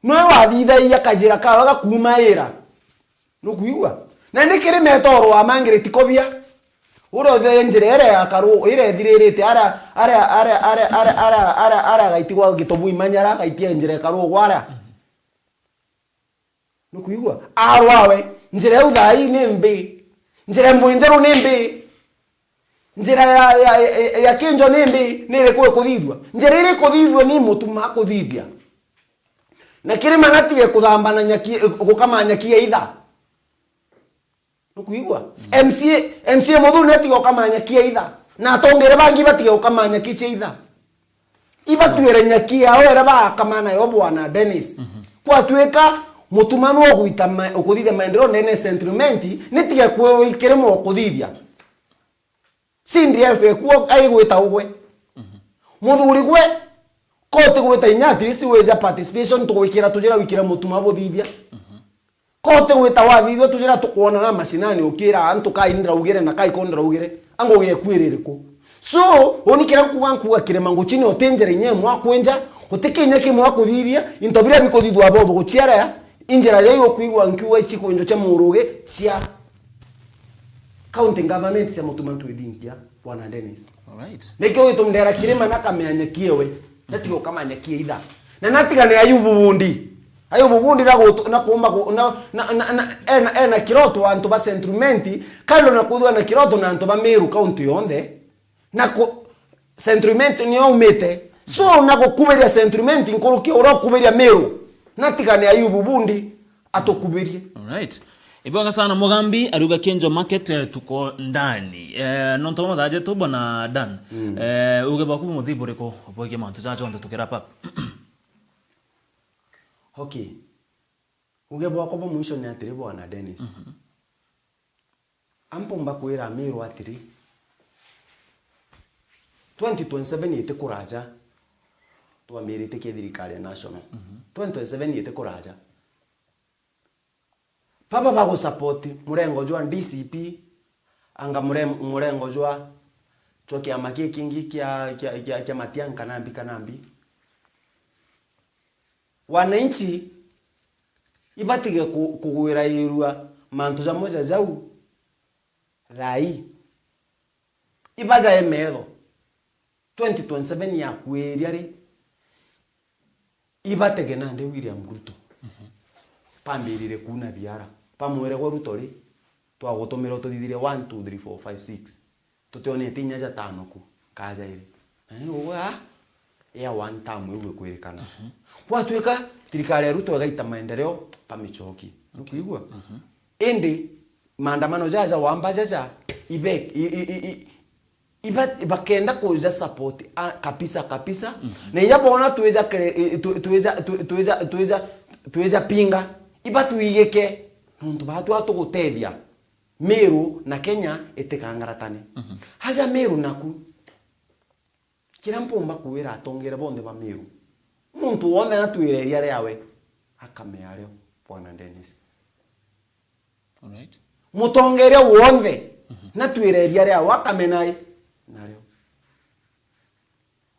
nwe wathithagia kajira kawe gakuumaira. Nukwigua? Na ni kiri metoro wa Margaret Kobia, uria uthithagia njira iria ya karu-, iria ithiririte, aria, aria, aria agaitigwa Gitobu Imanyara, agaitia njira ya karugwa aria. Nukwigua? Arwawe, njira iu thaa ii ni mbi. Njira imwe njeru ni mbi. Njira ya, ya, ya, ya kinjo ni mbi, ni iriku ikuthithua? Njira iria ikuthithua ni Mutuma akuthithia. Na Kirima natige kuthamba na nyaki, gukama nyaki ya itha. Nukwigua? M C A, M C A muthuri natige gukama nyaki ya itha. Na atongere bangi batige gukama nyaki cia itha. Ibatwire nyaki yao iria baakama nayo, Bwana Dennis. Kwatwika Mutuma nwe ugwita ma-, ukuthithia maendeleo ndene ya Central Imenti, nitige kwirwa ikirimo ukuthithia. C D F ekuo aigwita ugwe. Muthuri gwe, ko utigwita inya at least wija participation tugwikira tujira wikira Mutuma buthithia. Ko utigwita wathithua tujira tukwona na mashinani ukira antu kai ndiraugire na kai ko ndiraugire. Angu gekwira iriku? So, uni kira nkuga nkuga Kirima Nguchine uti njira inya imwe akwenja, uti kinya kimwe akuthithia, into biria bikuthithua botho guchiara, injira ya yo kwigua nkiuga ichi kwenjo cha muruge cia county government cia Mutuma ntwithingia, Bwana Dennis. Alright. Nikio gitumi ndera Kirima na kamenya kiewe, na tiga ukamanya kie itha. Na natigane Ayubu Bundi. Ayubu Bundi na gutu-, na kuumba gu-, na, na, na, na, ena, ena kiroto antu ba Central Imenti, kando na kwithirwa na kiroto na antu ba Meru county yonthe, na ku-, Central Imenti nio aumite. So, na gukubiria Central Imenti nkuruki uria ukubiria Meru. Na tigane Ayubu Bundi atukubirie. Alright. Ibwega sana Mugambi, ariuga Kenjo Market, eh, tuko ndani. Eh, nontu bwa mathaa jetu, bwana Dan. Mm. Eh, uge bwaku muthii buriku bwegie mantu jaja onthe tukirapa? Okay. Uge bwakwa bwa mwisho ni atiri, bwana Dennis. Mhm. Ampumba kwira Amiru atiri, twenty twenty-seven iti kuraja, twambirite ki thirikari ya national. Mhm. Twenty twenty-seven iti kuraja. Baba bagusupport murengo jwa D C P, anga mure-, murengo jwa, jwa kiama kikingi kia, kia, kia, kia Matiang'i kana mbi, kana mbi. Wananchi ibatige ku-, kugwirairua mantu jamwe ja jau thaa ii. Ibajae metho. Twenty twenty-seven yakuiria ri, ibatege nandi William Ruto. Mhm. Bambirire kuuna biara. Bamwire gwe Ruto ri, twagutumira ututhithirie one, two, three, four, five, six. Tutionete inya jatano ku, kajairi. Na ni ugwe a, ya one term iu ikwirikana. Mhm. Gwatuika thirikari ya Ruto igaita maendeleo, bamicoki. Nukwigua? Mhm. Indi maandamano jaja wamba jaja, ibe-, i-, i-, i-, i-, iba-, bakenda kuja support, a, kabisa, kabisa. Mhm. Na inya bona twija kere-, i-, i-, twi-, twija, twi-, twija, twija, twija pinga, iba twigike, nontu baa twa tugutethia. Meru na Kenya itikangaratane. Mhm. Aja Meru naku. Kiria mpumba kwira atongere bonthe ba Meru. Muntu wonthe natwire iria riawe, akamea rio, Bwana Dennis. Alright. Mutongeria wonthe, mhm, natwire iria riawe, akamena i, nario.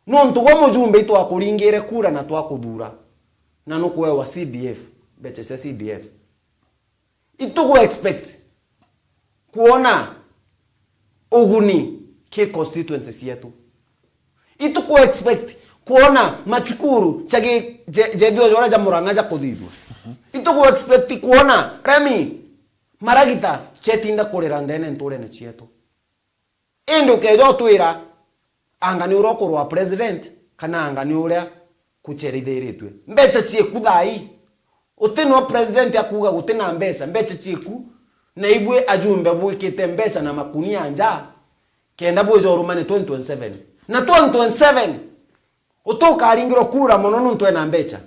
Nontu gwe mujumbe itwakuringire kura na twakuthura, na nukwewa C D F, mbecha cia C D F. Itugu expect kuona uguni ki constituency cietu. Ituku expect kuona machukuru jagi-, je-, jethio jora ja Murang'a jakuthithua. Ituku expect kuona remi maragita jetinda kurira ndene nturene cietu. Indi ukeja utwira, anga ni uria ukurwa president, kana anga ni uria kucherithiritue. Mbecha cieku thaa ii. Uti no president akuuga guti na mbecha, mbecha cieku, na ibui ajumbe bwikite mbecha na makunia nja, kenda bwija urumane twenty twenty-seven. Na twenty twenty-seven, uti ukaringirwa kura mono nontu ena mbecha.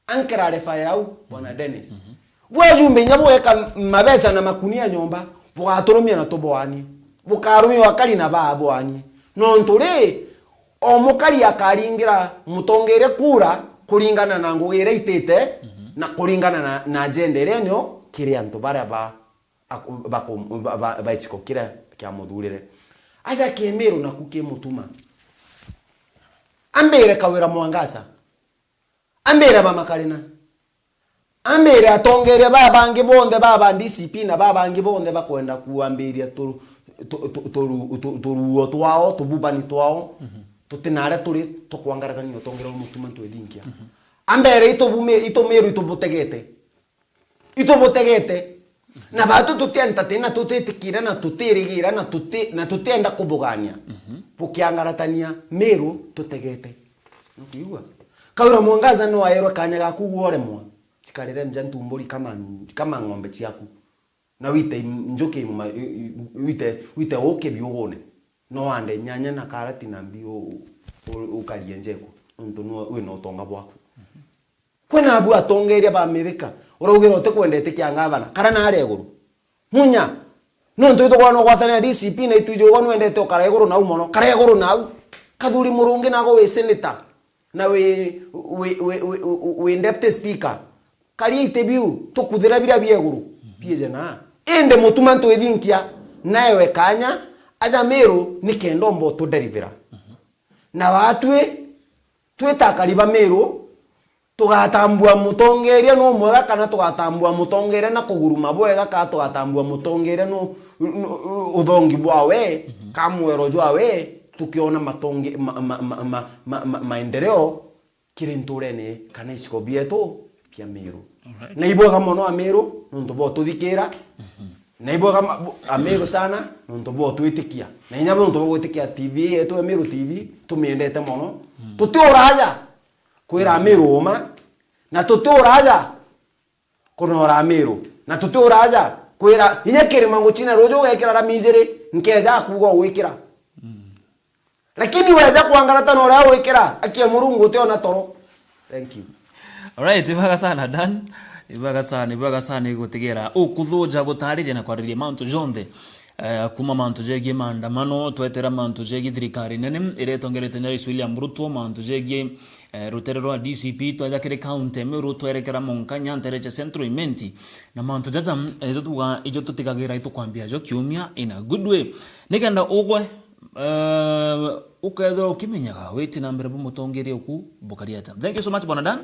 Ankara refa yau, Bwana Dennis. Mhm. Bwa jumbe inya bweka mabeca na makunia nyomba, bugaturumia na tuboanie. Bukarumia wakari na baboanie. Nontu ri, o mukari akaringira mutongeria kura kuringana na ngugi iria itite, mhm, na kuringana na, na agenda iria nio kiri antu baria ba, aku-, baku-, ba, ba, ba giciko kiria kia muthurire. Aja Kimiru naku kimutuma. Ambire Kawira Mwangaza. Ambire ba Makarina. Ambire atongeria baa bangi bonthe, baa ba D C P na baa bangi bonthe bakwenda kuambiria tu-, tu-, tu-, turu-, tu-, turuo twao, tububani twao, mhm, tuti na aria turi, tukwangaratania utongeria bwa mutuma ntwithinkia. Mhm. Ambire itubumi-, itumiru itubutegete. Itubutegete. Na batu tuti entertain, na tutitikira, na tutirigira, na tuti-, na tutienda kuthugania. Mhm. Bukiangaratania Miru tutegete. Nukwigua? Kawira Mwangaza no aerwe kanya gaku gworemwa. Cikarire nja ntumburi kama, kama ng'ombe ciaku. Na wite im-, njuki ima-, i-, i-, wite, wite uki biugune. No ande nyanya na karati na mbi u-, u-, u-, ukarie njeku. Nontu nwe wina utonga bwaku. Mhm. Kwina abu atongeria ba mithika, uraugira utikwendete kia ngavana, kara naria iguru. Munya, nontu itukwona ugwatanira D C P na itwiji ugwa nwendete ukara iguru nau mono, kara iguru nau. Kathuri Murungi nago wi senator, na wi, wi, wi, wi, wi, wi deputy speaker. Karia iti biu, tukuthira biria bia iguru, biije na. Indi mutuma ntwithinkia, naewe kanya, aja Miru, ni kenda umba utuderivira. Na batwi, twita akari ba Miru, tugatambua mutongeria nu mwega kana tugatambua mutongeria na kuguruma bwega, kana tugatambua mutongeria nu, nu, uthongi bwawe, mhm, kana mwero jwawe, tukiona matonge-, ma, ma, maendeleo kiri nturene kana icigo bietu kia Meru. Alright. Na ibwega mono Ameru nontu bwa ututhikira. Na ibwega ma-, bu-, Ameru sana nontu bwa utwitikia. Na inya nontu bwa gwitikia T V yetu ya Meru T V, tumiendete mono. Tutiuraja kwira Ameru uma, na tutiuraja kunora Ameru. Na tutiuraja kwira inya kirima nguchina ruju ugekira ra miziri, nkeja kuuga ugwikira. Lakini weja kwangarata na uria wikira, akia Murungu utiona toro. Thank you. Alright, ibwega sana Dan. Ibwega sana, ibwega sana igutigira ukuthuja gutariria na kwariria mantu jonthe. Eh, kuma mantu jegie maandamano, twetera mantu jegie thirikari nene iria itongeretwe ni Rais William Ruto, mantu jegie, eh, rutere rwa D C P, twaja kiri county Meru, twerekera Munkanya, Ntereche Central, Imenti, na mantu jaja, eh, ijo tuga, ijo tutigagira itukwambia jo kiumia in a good way. Nikenda ugwe, eh, ukethirwa ukimenyaga witi na mbere bu mutongeria uku bukari ata. Thank you so much, Bwana Dan.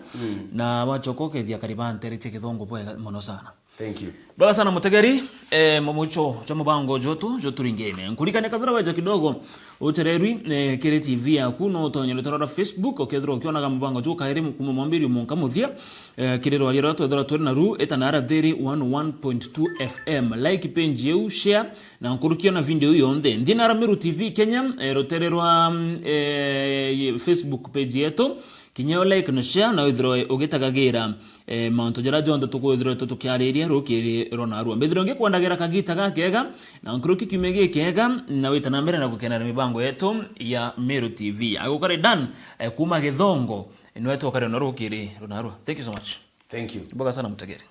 Na wachoka ukethia kariba Ntereche Kithongo bwega mono sana. Thank you. Bwega sana mutegeri, eh, mumucho cha mubango jotu, joturingene. Nkurikane kathira weja kidogo, uchererwi, eh, kiri T V yaku, no utonye rutaro rwa Facebook, ukethirwa ukionaga mubango juu kairi kuma mwambirio mwanka muthia, eh, kiri rwaria rwa twethirwa twiri naru, eta na R three one one point two F M. Like page yeu, share, na nkurukia na video yonthe. Nthi na Meru T V Kenya, eh, rutere rwa, mm, eh, Facebook page yetu, kinya u like na share, na withirwe ugitagagira, eh, mantu jaria jonthe tukwithirwe tu-, tukiariria rukiri rwa narua. Mbithirwe ngikwendagira kagita gakega, na nkuruki kiumia gikega, na wita na mbere na gukenera mibango yetu ya Meru T V. Agukari Dan, eh, kuma Githongo, niwe twakari na rukiri rwa narua. Thank you so much. Thank you. Mboga sana mutegeri.